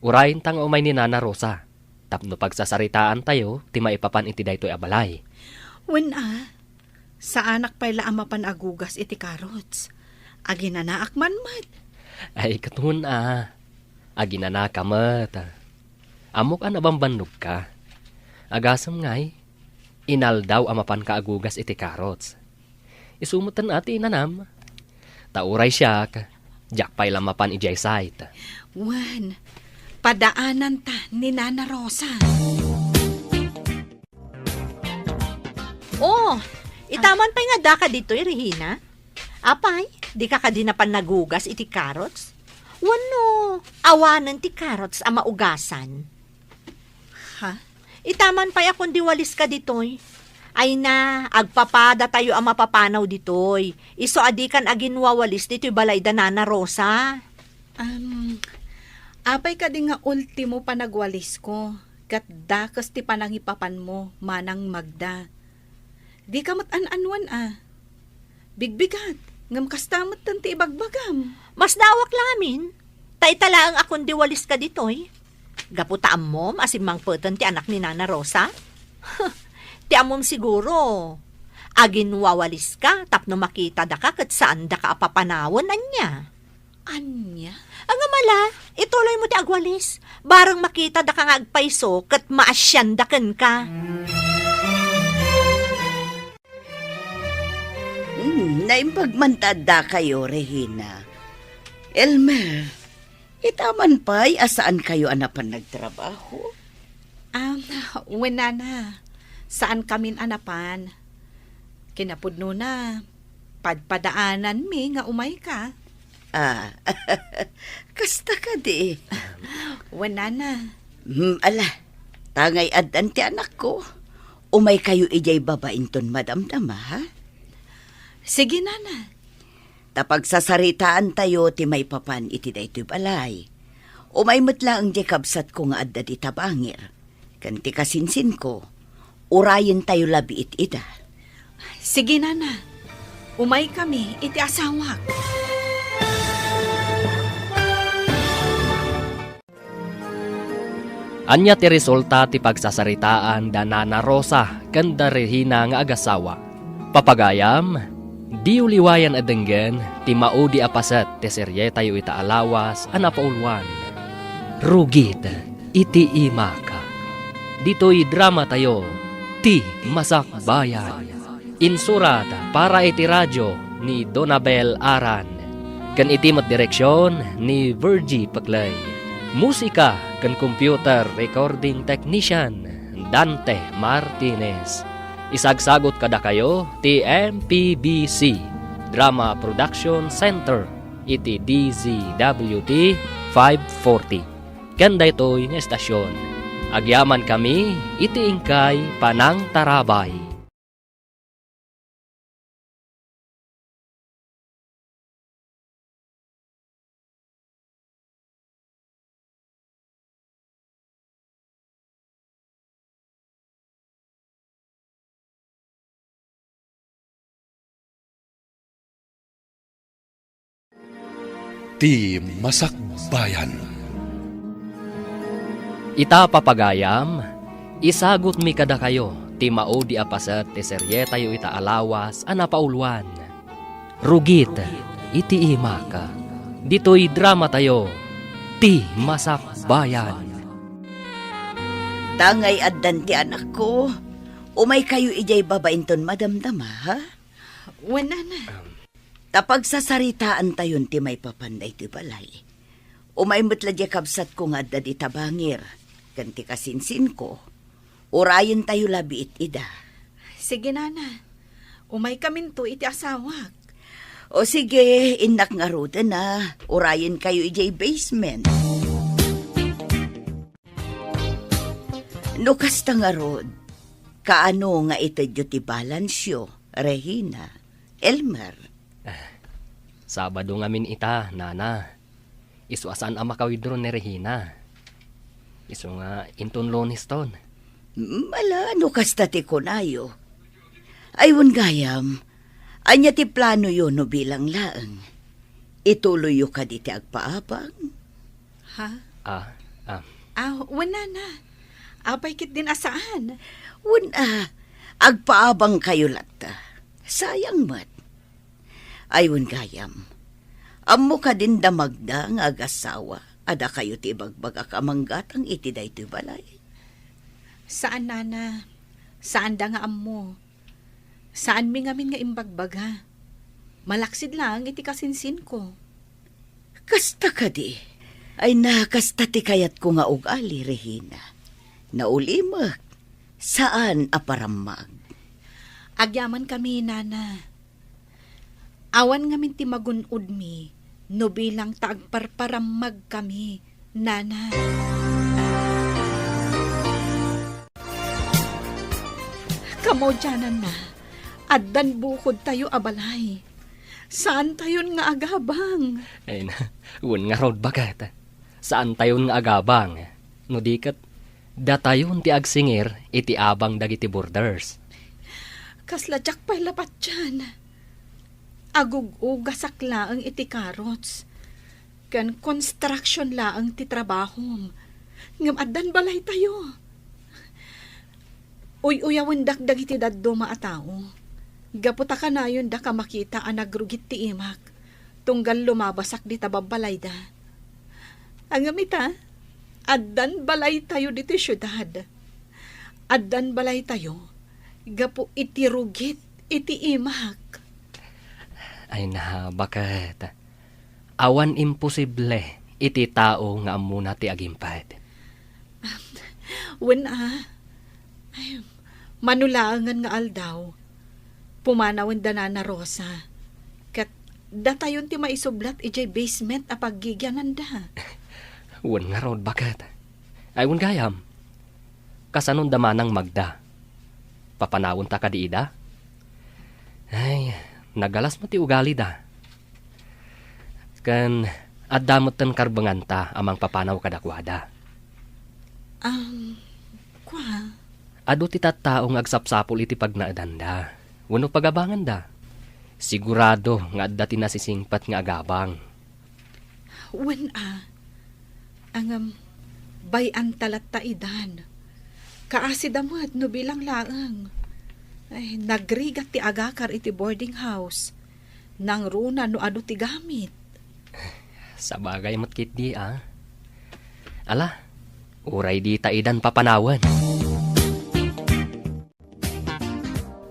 urayenta nga umay ni Nana Rosa tapno pagsasaritaantayo ti maipapan iti daytoy a balay. Wen a, saanak pay la a mapan agugas iti carrots. Aginanaak man met. Ay, ket wen a, aginanaka met. Ammok a nabambannogka. Agasem ngay, inaldaw a mapanka agugas iti carrots. Isu metten a ti inanam. Ta uray siak, diak pay la mapan idiay site. Wen, padaananta ni Nana Rosa. Oh, itaman pay nga daka ditoy, Regina? Apay, dika kadi napan nagugas iti carrots? Wenno, awanen ti carrots a maugasan? Ha? Itaman pay a kundi waliska ditoy. Ay na, agpapadatayo a mapapanaw ditoy. Isu a dikan aginwawalis ditoy balay da Nana Rosa. Am, apay kadi nga ultimo panagwalisko, ket dakes ti panangipapanmo, Manang Magda. Dika met an-annuan a. Bigbigat, ngem kasta metten ti ibagbagam. Masdawak lamin, ta ita laeng a kundi waliska ditoy. Gapu ta ammom a simmangpeten ti anak ni Nana Rosa? Ti ammom siguro, aginwawaliska tapno makitadaka ket saandaka a papanawen, ania? Ania? Ngem ala, ituloymo ti agwalis. Bareng makitadaka nga agpayso ket maasianda kenka. Hmm, naimbag man ta addakayo, Regina. Elmer, itaman pay a saankayo a napan nagtrabaho? Ah, wen, Nana. Saankamin a napan. Kinapudnona, padpadaananmi nga umayka. Ah, kasta kadi. Wen, Nana. Hmm, ala, ta ngay addan ti anakko. Umaykayo idiay baba inton madamdama, ha? Sige, Nana. Ta pagsasaritaantayo ti maipapan iti daytoy balay. Umay met laeng diay kabsatko nga adda dita bangir. Ken ti kasinsinko, urayentayo labiit ida. Sige, Nana. Umaykami iti asawak. Ania ti resulta ti pagsasaritaan da Nana Rosa ken da Regina nga agasawa? Papagayam, diyo liwayan a denggen ti maudi a paset ti serietayo ita a lawas a napauluan, Rugit iti Imak. Ditoy dramatayo, Ti Masakbayan. Insurat para iti radio ni Donabel Aran, ken iti met direksion ni Virgie Peclay. Musika ken computer recording technician, Dante Martinez. Isagsagut kadakayo ti M P B C Drama Production Center iti D Z W T five forty. Ken daytoy nga estasion, agyamankami iti inkay panangtarabay. Ti Masakbayan. Ita, papagayam, isagutmi kadakayo ti maudi a paset ti serietayo ita a lawas a napauluan, Rugit iti Imak. Ditoy dramatayo, Ti Masakbayan. Ta ngay addan ti anakko, umaykayo idiay baba inton madamdama, ha? Wen, Nana. Ta pagsasaritaantayon ti maipapan daytoy balay. Umay met la diay kabsatko nga adda dita bangir, ken ti kasinsinko, urayentayo labiit ida. Sige, nana. Umaykaminto iti asawak. O sige, innak ngaruden a, urayenkayo idiay basement. No kasta ngarud, kaano nga itedyo ti balansyo, Regina, Elmer? Ah, Sabado ngamin ita, nana. Isu a saan a maka-withdraw ni Regina. Isu nga inton Lunes ton. Mm, ala, no kasta ti kunayo. Ay, wen gayam, ania ti planoyo no bilang laeng? Ituloyyo kadi ti agpaabang? Ha? Ah, ah. Ah, wen, nana. Apay ketdin a saan? Wen a, agpaabangkayo latta. Sayang met. Ay, wen gayam. Ammo kadin da Magda nga agasawa a dakayo ti ibagbagak a manggatang iti daytoy balay? Saan, nana. Saanda nga ammo. Saanmi ngamin nga imbagbaga. Malaksid laeng iti kasinsinko. Kasta kadi? Ay na, kasta ti kayatko nga ugali, Regina. Naulimek, saan a parammag. Agyamankami, nana. Awan ngamin ti magun-odmi no bilang ta agparparammagkami, nana. Kamaudiananna, addan bukodtayo a balay. Saantayon nga agabang. Ay na, wen ngarud, baket. Saantayon nga agabang. No di ket, datayon ti agsingir iti abang dagiti boarders. Kasla diak pay la patian. Agug-ugasak laeng iti carrots. Ken construction laeng ti trabahom. Ngem addan balaytayo. Uy-uyawendak dagiti dadduma a tao. Gapu ta kanayondaka makita a nagrugit ti imak, tunggal lumabasak dita babbalayda. Ngem ita, addan balaytayo ditoy siudad. Addan balaytayo gapu iti rugit iti imak. Ay na, baket. Awan imposible iti tao nga ammona ti agimped. Wen a. Ay, mano laengen nga aldaw, pumanawen da Nana Rosa. Ket datayon ti maisublat idiay basement a paggigiananda. Wen ngarud, baket. Ay, wen gayam. Kasanon da manang Magda? Papanawenta kadi ida? Ay, nagalas met ti ugalida. Ken adda metten karbenganta a mangpapanaw kadakuada. Um, kua? Adu ti tattao nga agsapsapul iti pagnaedanda wenno pagabanganda. Sigurado nga adda ti nasisingpet nga agabang. Wen a. Ngem, bay-anta latta idan. Kaasida met no bilang laeng. Ay, nagrigat ti agakar iti boarding house. Nangruna no adu ti gamit. Sabagay met ketdi a. Ala, uray dita idan papanawen.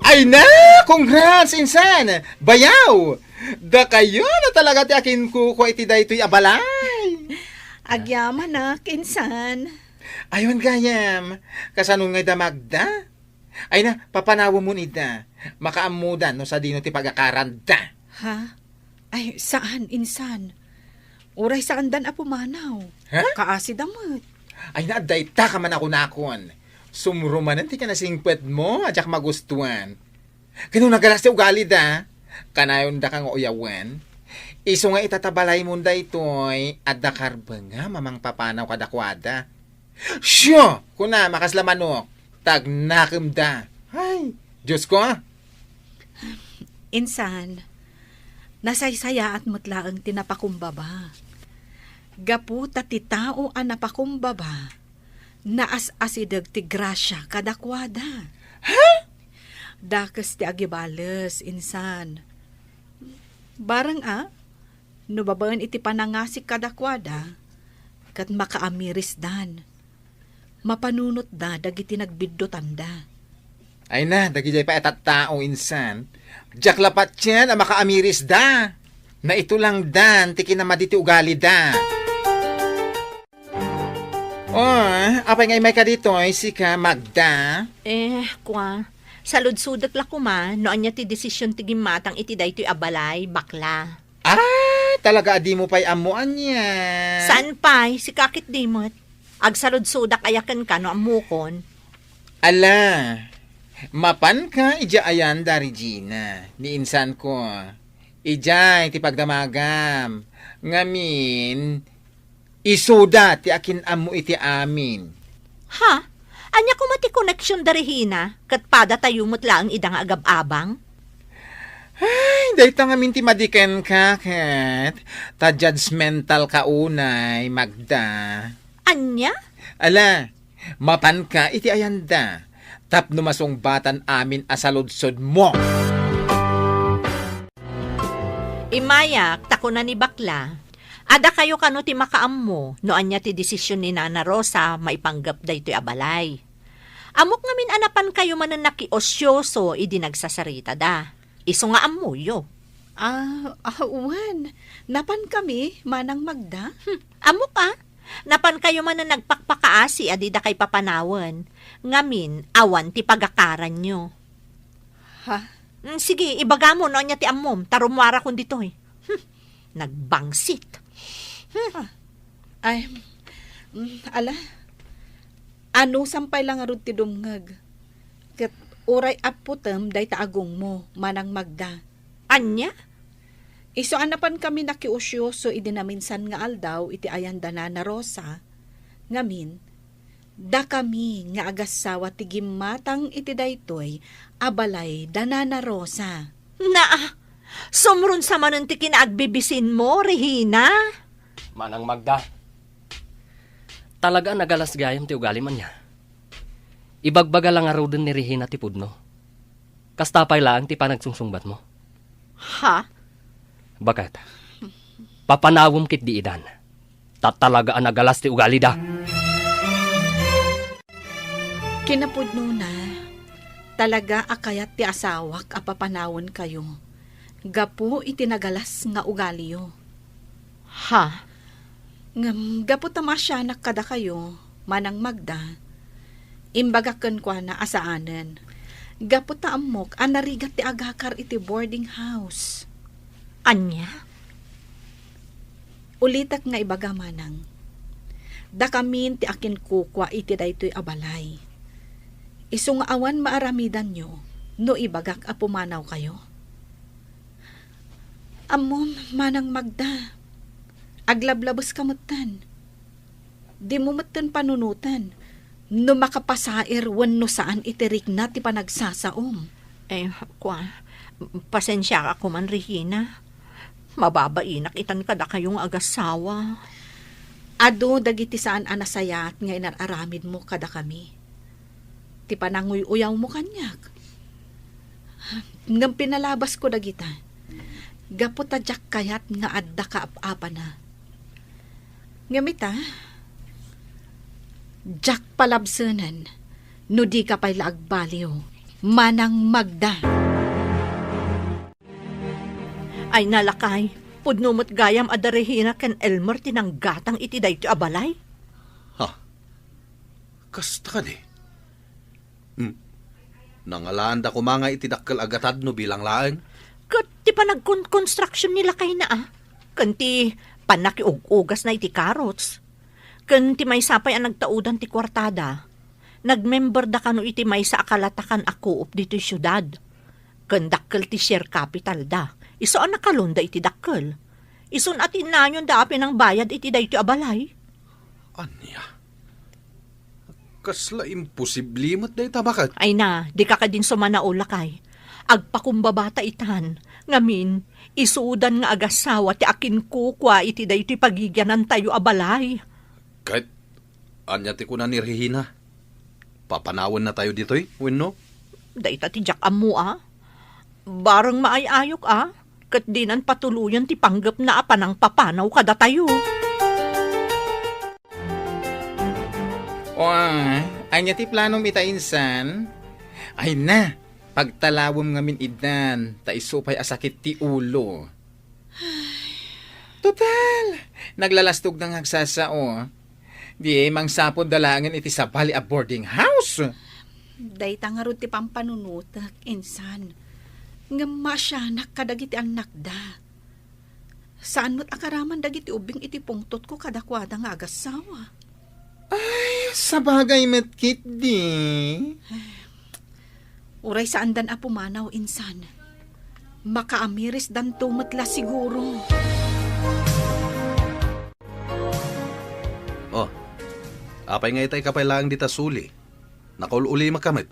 Ay na! Congrats, insan! Bayaw! Dakayo na talaga ti akinkukua iti daytoy a balay. Agyamanak, insan. Ay, wen gayam. Kasano ngay da Magda? Ay na, papanawemon ida. Makaammoda no sadino ti pagakaranda. Ha? Ay, saan, insan. Uray saandan a pumanaw. Ha? Kaasida met. Ay na, adda ita ka man a kunakon. Sumro manen ti kinasingpetmo a diak magustuan. Ken no nagalas ti ugalida, kanayondaka nga uyawen. Isu nga ita ta balaymon daytoy, adda karbengam a mangpapanaw kadakuada. Siya! Kunam a kasla manok, tagnakemda. Ay, Diosko! Insan, nasaysayaat met laeng ti napakumbaba. Gapu ta ti tao a napakumbaba, naas-asideg ti grasia kadakuada. Ha? Dakes ti agibales, insan. Bareng a, no babaen iti panangasik kadakuada, ket makaamirisdan. Mapanunotda dagiti nagbiddutanda. Ay na, dagijay pay a tattao insan. Diak la patien a makaamirisda. Naitulangdan ti kinamadi ti ugalida. Oh, apay nga imayka ditoy, sika, Magda? Eh, kua, saludsodek la koma no ania ti desisyon ti gimmatang iti daytoy a balay, bakla. Ah, talaga a dimo pay ammo ania? Saan pay? Sika ket di met. Agsaludsodak aya kenka no ammokon. Ala, mapanka idiay ayan da, Regina, ni insanko. Idiay ti pagdamagam. Ngamin, isuda ti akin-ammo iti amin. Ha? Ania koma ti connection da Regina? Ket padatayo met laeng ida nga agab-abang? Ay, dayta ngamin ti madi kenka, ket ta judgmental ka unay, Magda. Ania? Ala, mapanka iti ayanda, tapno masungbatan amin a saludsodmo. Immayak, ta kuna ni bakla, adda kayo kano ti makaammo no ania ti desisyon ni Nana Rosa maipanggep daytoy a balay. Ammok ngamin a napan kayo manen nakiosyoso idi nagsasaritada. Isu nga ammoyo. Ah, ah, wen. Napan kami, Manang Magda. Hmm, ammok a. Napan kayo manen nagpakpakaasi a dida kay papanawen. Ngamin, awan ti pagakaranyo. Ha? Mm, sige, ibagamo no ania ti ammom, ta rummuarakon ditoy. Hmm, nagbangsit. Hmm. Ah. Ay, mm, ala. Anusam pay la ngarud ti dumngeg. Ket uray apputem dayta agongmo, Manang Magda. Ania? Isu a napan kami nakiusyoso idi naminsan nga aldaw iti ayan da Nana Rosa, ngamin, dakami nga agassawa ti gimmatang iti daytoy a balay da Nana Rosa. Naa, sumrunsa manen ti kinaagbibisinmo, Regina. Manang Magda, talaga a nagalas gayam ti ugalim ania. Ibagbaga la ngaruden ni Regina ti pudno. Kasta pay laeng ti panagsungsungbatmo. Ha? Baket, papanawem ketdi idan. Ta talaga a nagalas ti ugalida. Kinapudnona, talaga a kayat ti asawak a papanawenkayo gapu iti nagalas nga ugaliyo. Ha? Ngem gapu ta maasianak kadakayo, Manang Magda, imbagak kenkuana a saanen. Gapu ta ammok a narigat ti agakar iti boarding house. Ania? Ulitek nga ibaga, Manang, dakamin ti akinkukua iti daytoy a balay. Isu nga awan maaramidanyo no ibagak a pumanawkayo. Ammom, Manang Magda, aglablabeska metten. Dimo metten panunoten no makapasair wenno saan iti rikna ti panagsasaom. Eh, kua, pasensiak a koman, Regina. Mababainak itan kadakayo nga agassawa. Adu dagiti saan a nasayaat nga inar-aramidmo kadakami. Ti pananguy-uyawmo kaniak. Ngem pinalabasko dagita gapu ta diak kayat nga adda kaap-apana. Ngem ita, diak palabsenen no dika pay la agbaliw, Manang Magda. Ay na, lakay, pudno met gayam a da Regina ken Elmer ti nanggatang iti daytoy a balay. Ha? Kasta kadi? Hmm. Nangalaanda koma nga iti dakkel a gatad no bilang laeng? Ket ti panagkonkonstruction ni lakayna a, ken ti pannakiug-ugasna iti carrots, ken ti maysa pay a nagtaudan ti kuartada. Nagmemberda kano iti maysa a kalatakan a co-op ditoy siudad. Ken dakkel ti share capitalda. Isu a nakalonda iti dakkel. Isun a tinnayonda a pinangbayad iti daytoy a balay. Ania? Kasla imposible met dayta, baket? Ay na, dika kadin sumanao, lakay. Agpakumbabata itan. Ngamin, isudan nga agassawa ti akinkukua iti daytoy pagigianantayo a balay. Ket ania ti kuna ni Regina? Papanawennatayo ditoy wenno? Dayta ti diak ammo a. Bareng maay-ayok a, ket dinan patuloyen ti panggepna a panangpapanaw kadatayo. Wa, ania ti planom ita insan? Ay na, pagtalawem ngamin idan, ta isu pay a sakit ti ulo. Total, naglalastog na nga agsasao. Di mangsapulda laengen iti sabali a boarding house. Dayta ngarud ti pampanunotek, insan. Ngem maasianak kadagiti annakda. Saan met a karaman dagiti ubbing iti pungtotko kadakuada nga agassawa. Ay, sabagay met ketdi. Uray saandan a pumanaw, insan. Makaamirisdanto met la siguro. Oh, apay nga itay ka pay laeng dita suli? Nakaul-ulimaka met.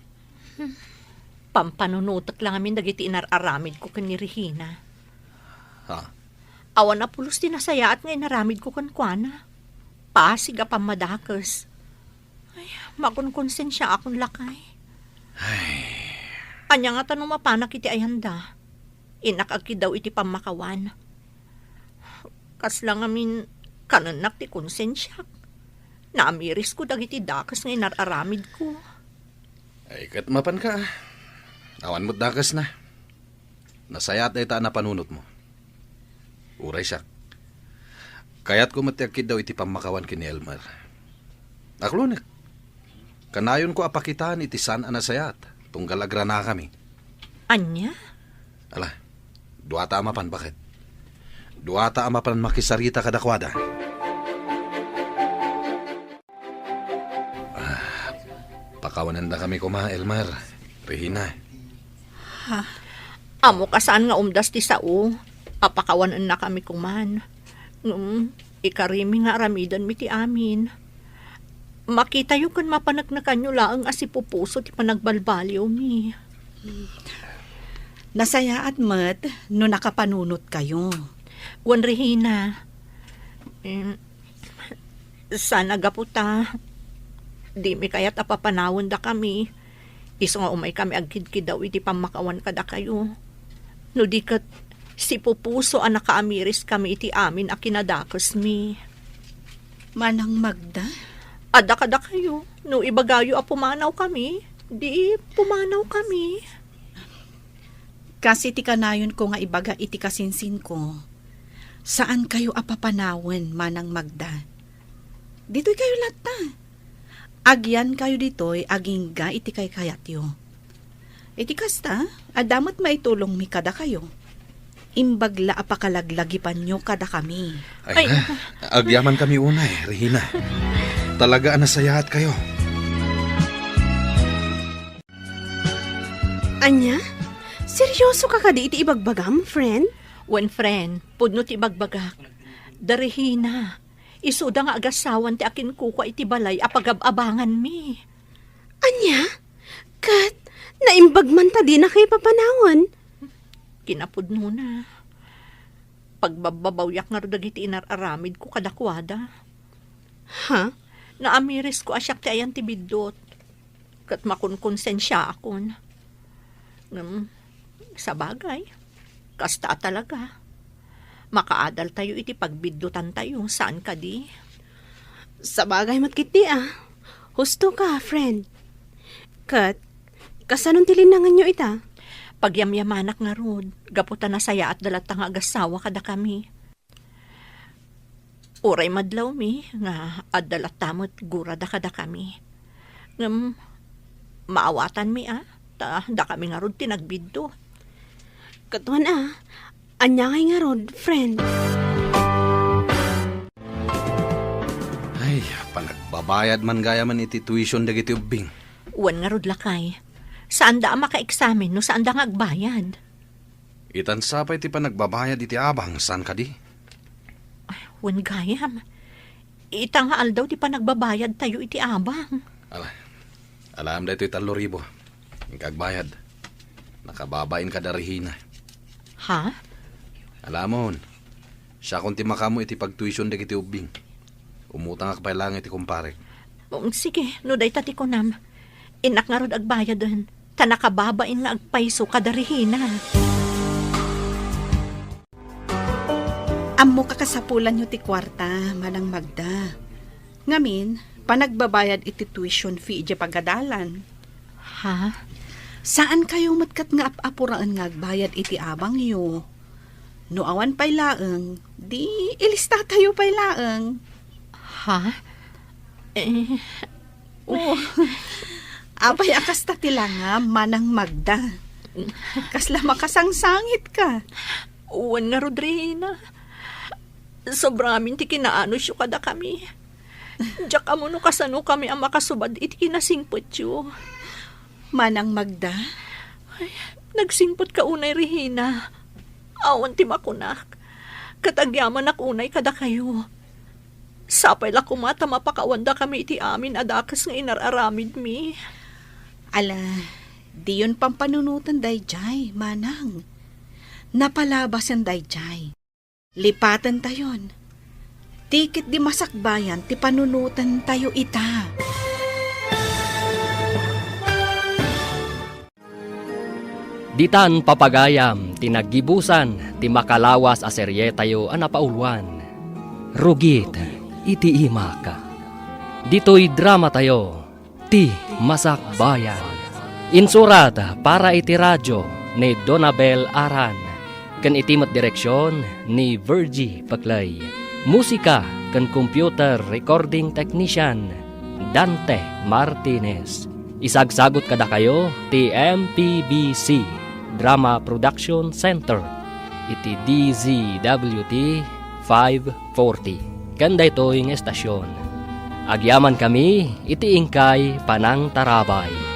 Pampanunotek la ngamin dagiti inar-aramidko ken ni Regina. Ha? Awan a pulos ti nasayaat nga inaramidko kenkuana. Pasig a pammadakes. Ay, makonkonsensiaakon lakay. Ay. Ania ngata no mapanak iti ayanda? Innak agkiddaw iti pammakawan. Kasla ngamin kanennak ti konsensiak. Naamirisko dagiti dakes nga inar-aramidko. Ay, ket mapanka, a. Awan met dakesna. Nasayaat dayta a napanunotmo. Uray siak, kayatko met ti agkiddaw iti pammakawan ken ni Elmer. Aklonek, kanayonko a pakitaan iti saan a nasayaat, tunggal agranakami. Ania? Ala, duata a mapan, baket. Duata a mapan makisarita kadakuada. Ah, pakawanendakami koma, Elmer, Regina. Ha? Ammok a saan nga umdas ti sao a pakawanennakami koman. Ngem, ikarimi nga aramidenmi ti amin. Makitayo ken mapaneknekanyo laeng a sipupuso ti panagbalbaliwmi. Nasayaat met no nakapanunotkayo. Wen, Regina, em, saan a gapu ta dimi kayat a papanawendakami, isu nga umaykami agkidkiddaw iti pammakawan kadakayo. No di ket, sipupuso a nakaamiriskami iti amin a kinadakesmi. Manang Magda? Adda kadakayo, no ibagayo a pumanawkami, di pumanawkami. Kas iti kanayonko nga ibaga iti kasinsinko, saankayo a papanawen, Manang Magda. Ditoykayo latta. Agyankayo ditoy agingga iti kaykayatyo. Iti kasta, adda met maitulongmi kadakayo. Imbag la a pakalaglagipanyo kadakami. Ay, ay, na, agyamankami unay, Regina. Talaga a nasayaatkayo. Ania? Seryoso ka kadi iti ibagbagam, friend? Wen, friend, pudno ti ibagbagak. Da Regina, isuda nga agassawan ti akinkukua iti balay a pagab-abanganmi. Ania? Ket naimbag man ta dinakayo papanawen? Kinapudnona, pagbabbabawiak ngarud dagiti inar-aramidko kadakuada. Ha? Naamirisko a siak ti ayan ti biddut. Ket makonkonsensiaakon. Ngem, sabagay, kasta a talaga. Makaadaltayo iti pagbiddutantayo, saan kadi? Sabagay met ketdi a. Husto ka, friend. Ket, kasanon ti linnanganyo ita? Pagyamyamanak ngarud, gapu ta nasayaatda latta nga agassawa kadakami. Uray madlawmi nga adda latta met gurada kadakami. Ngem, maawatanmi a, ta dakami ngarud ti nagbiddut. Ket wen a, ania ngay ngarud, friend? Ay, panagbabayad man gayamen iti tuition dagiti ubbing. Wen ngarud, lakay. Saanda a makaeksamen no saanda nga agbayad. Itan sa pay ti panagbabayad iti abang, saan kadi? Ay, wen gayam. Ita nga aldaw ti panagbabayadtayo iti abang. Ala, alam daytoy tallo ribu. Inka agbayad. Nakababain kada Regina. Ha? Alamon, siakon ti makaammo iti pagtuition dagiti ubbing. Umutangak pay laeng iti kumparek. Um, sige, no dayta ti kunam. Innak ngarud agbayaden, ta nakababain nga agpayso kada Regina. Ammok a kasapulanyo ti kuarta, Manang Magda. Ngamin, panagbabayad iti tuition fee idiay pagadalan. Ha? Saankayo met ket nga ap-apuraen nga agbayad iti abangyo. No awan pay laeng, di ilistatayo pay laeng. Ha? Eh, Oh. Apay a kasta ti langam, Manang Magda? Kasla makasangsangitka. Wen ngarud, Rehina. Sobra ngamin ti kinaanusyo kadakami. Diak ammo no kasanokami a makasubad iti kinasingpetyo. Manang Magda? Ay, nagsingpetka unay, Rehina. Awan ti makunak. Ket agyamanak unay kadakayo. Sapay la koma ta mapakawandakami iti amin a dakes nga inar-aramidmi. Ala, diyon pampanunoten daydiay, Manang. Napalabasen daydiay. Lipatentayon. Ti ket di masakbayan ti panunotentayo ita. Ditan papagayam ti naggibusan ti makalawas a serietayo a napauluan, Rugit iti Imak. Ditoy dramatayo, Ti Masakbayan. Insurat para iti radio ni Donabel Aran, ken iti met direksion ni Virgie Peclay. Musika ken computer recording technician, Dante Martinez. Isagsagut kadakayo ti M P B C Drama Production Center iti D Z W T five forty. Ken daytoy nga estasyon, agyamankami iti inkay panangtarabay.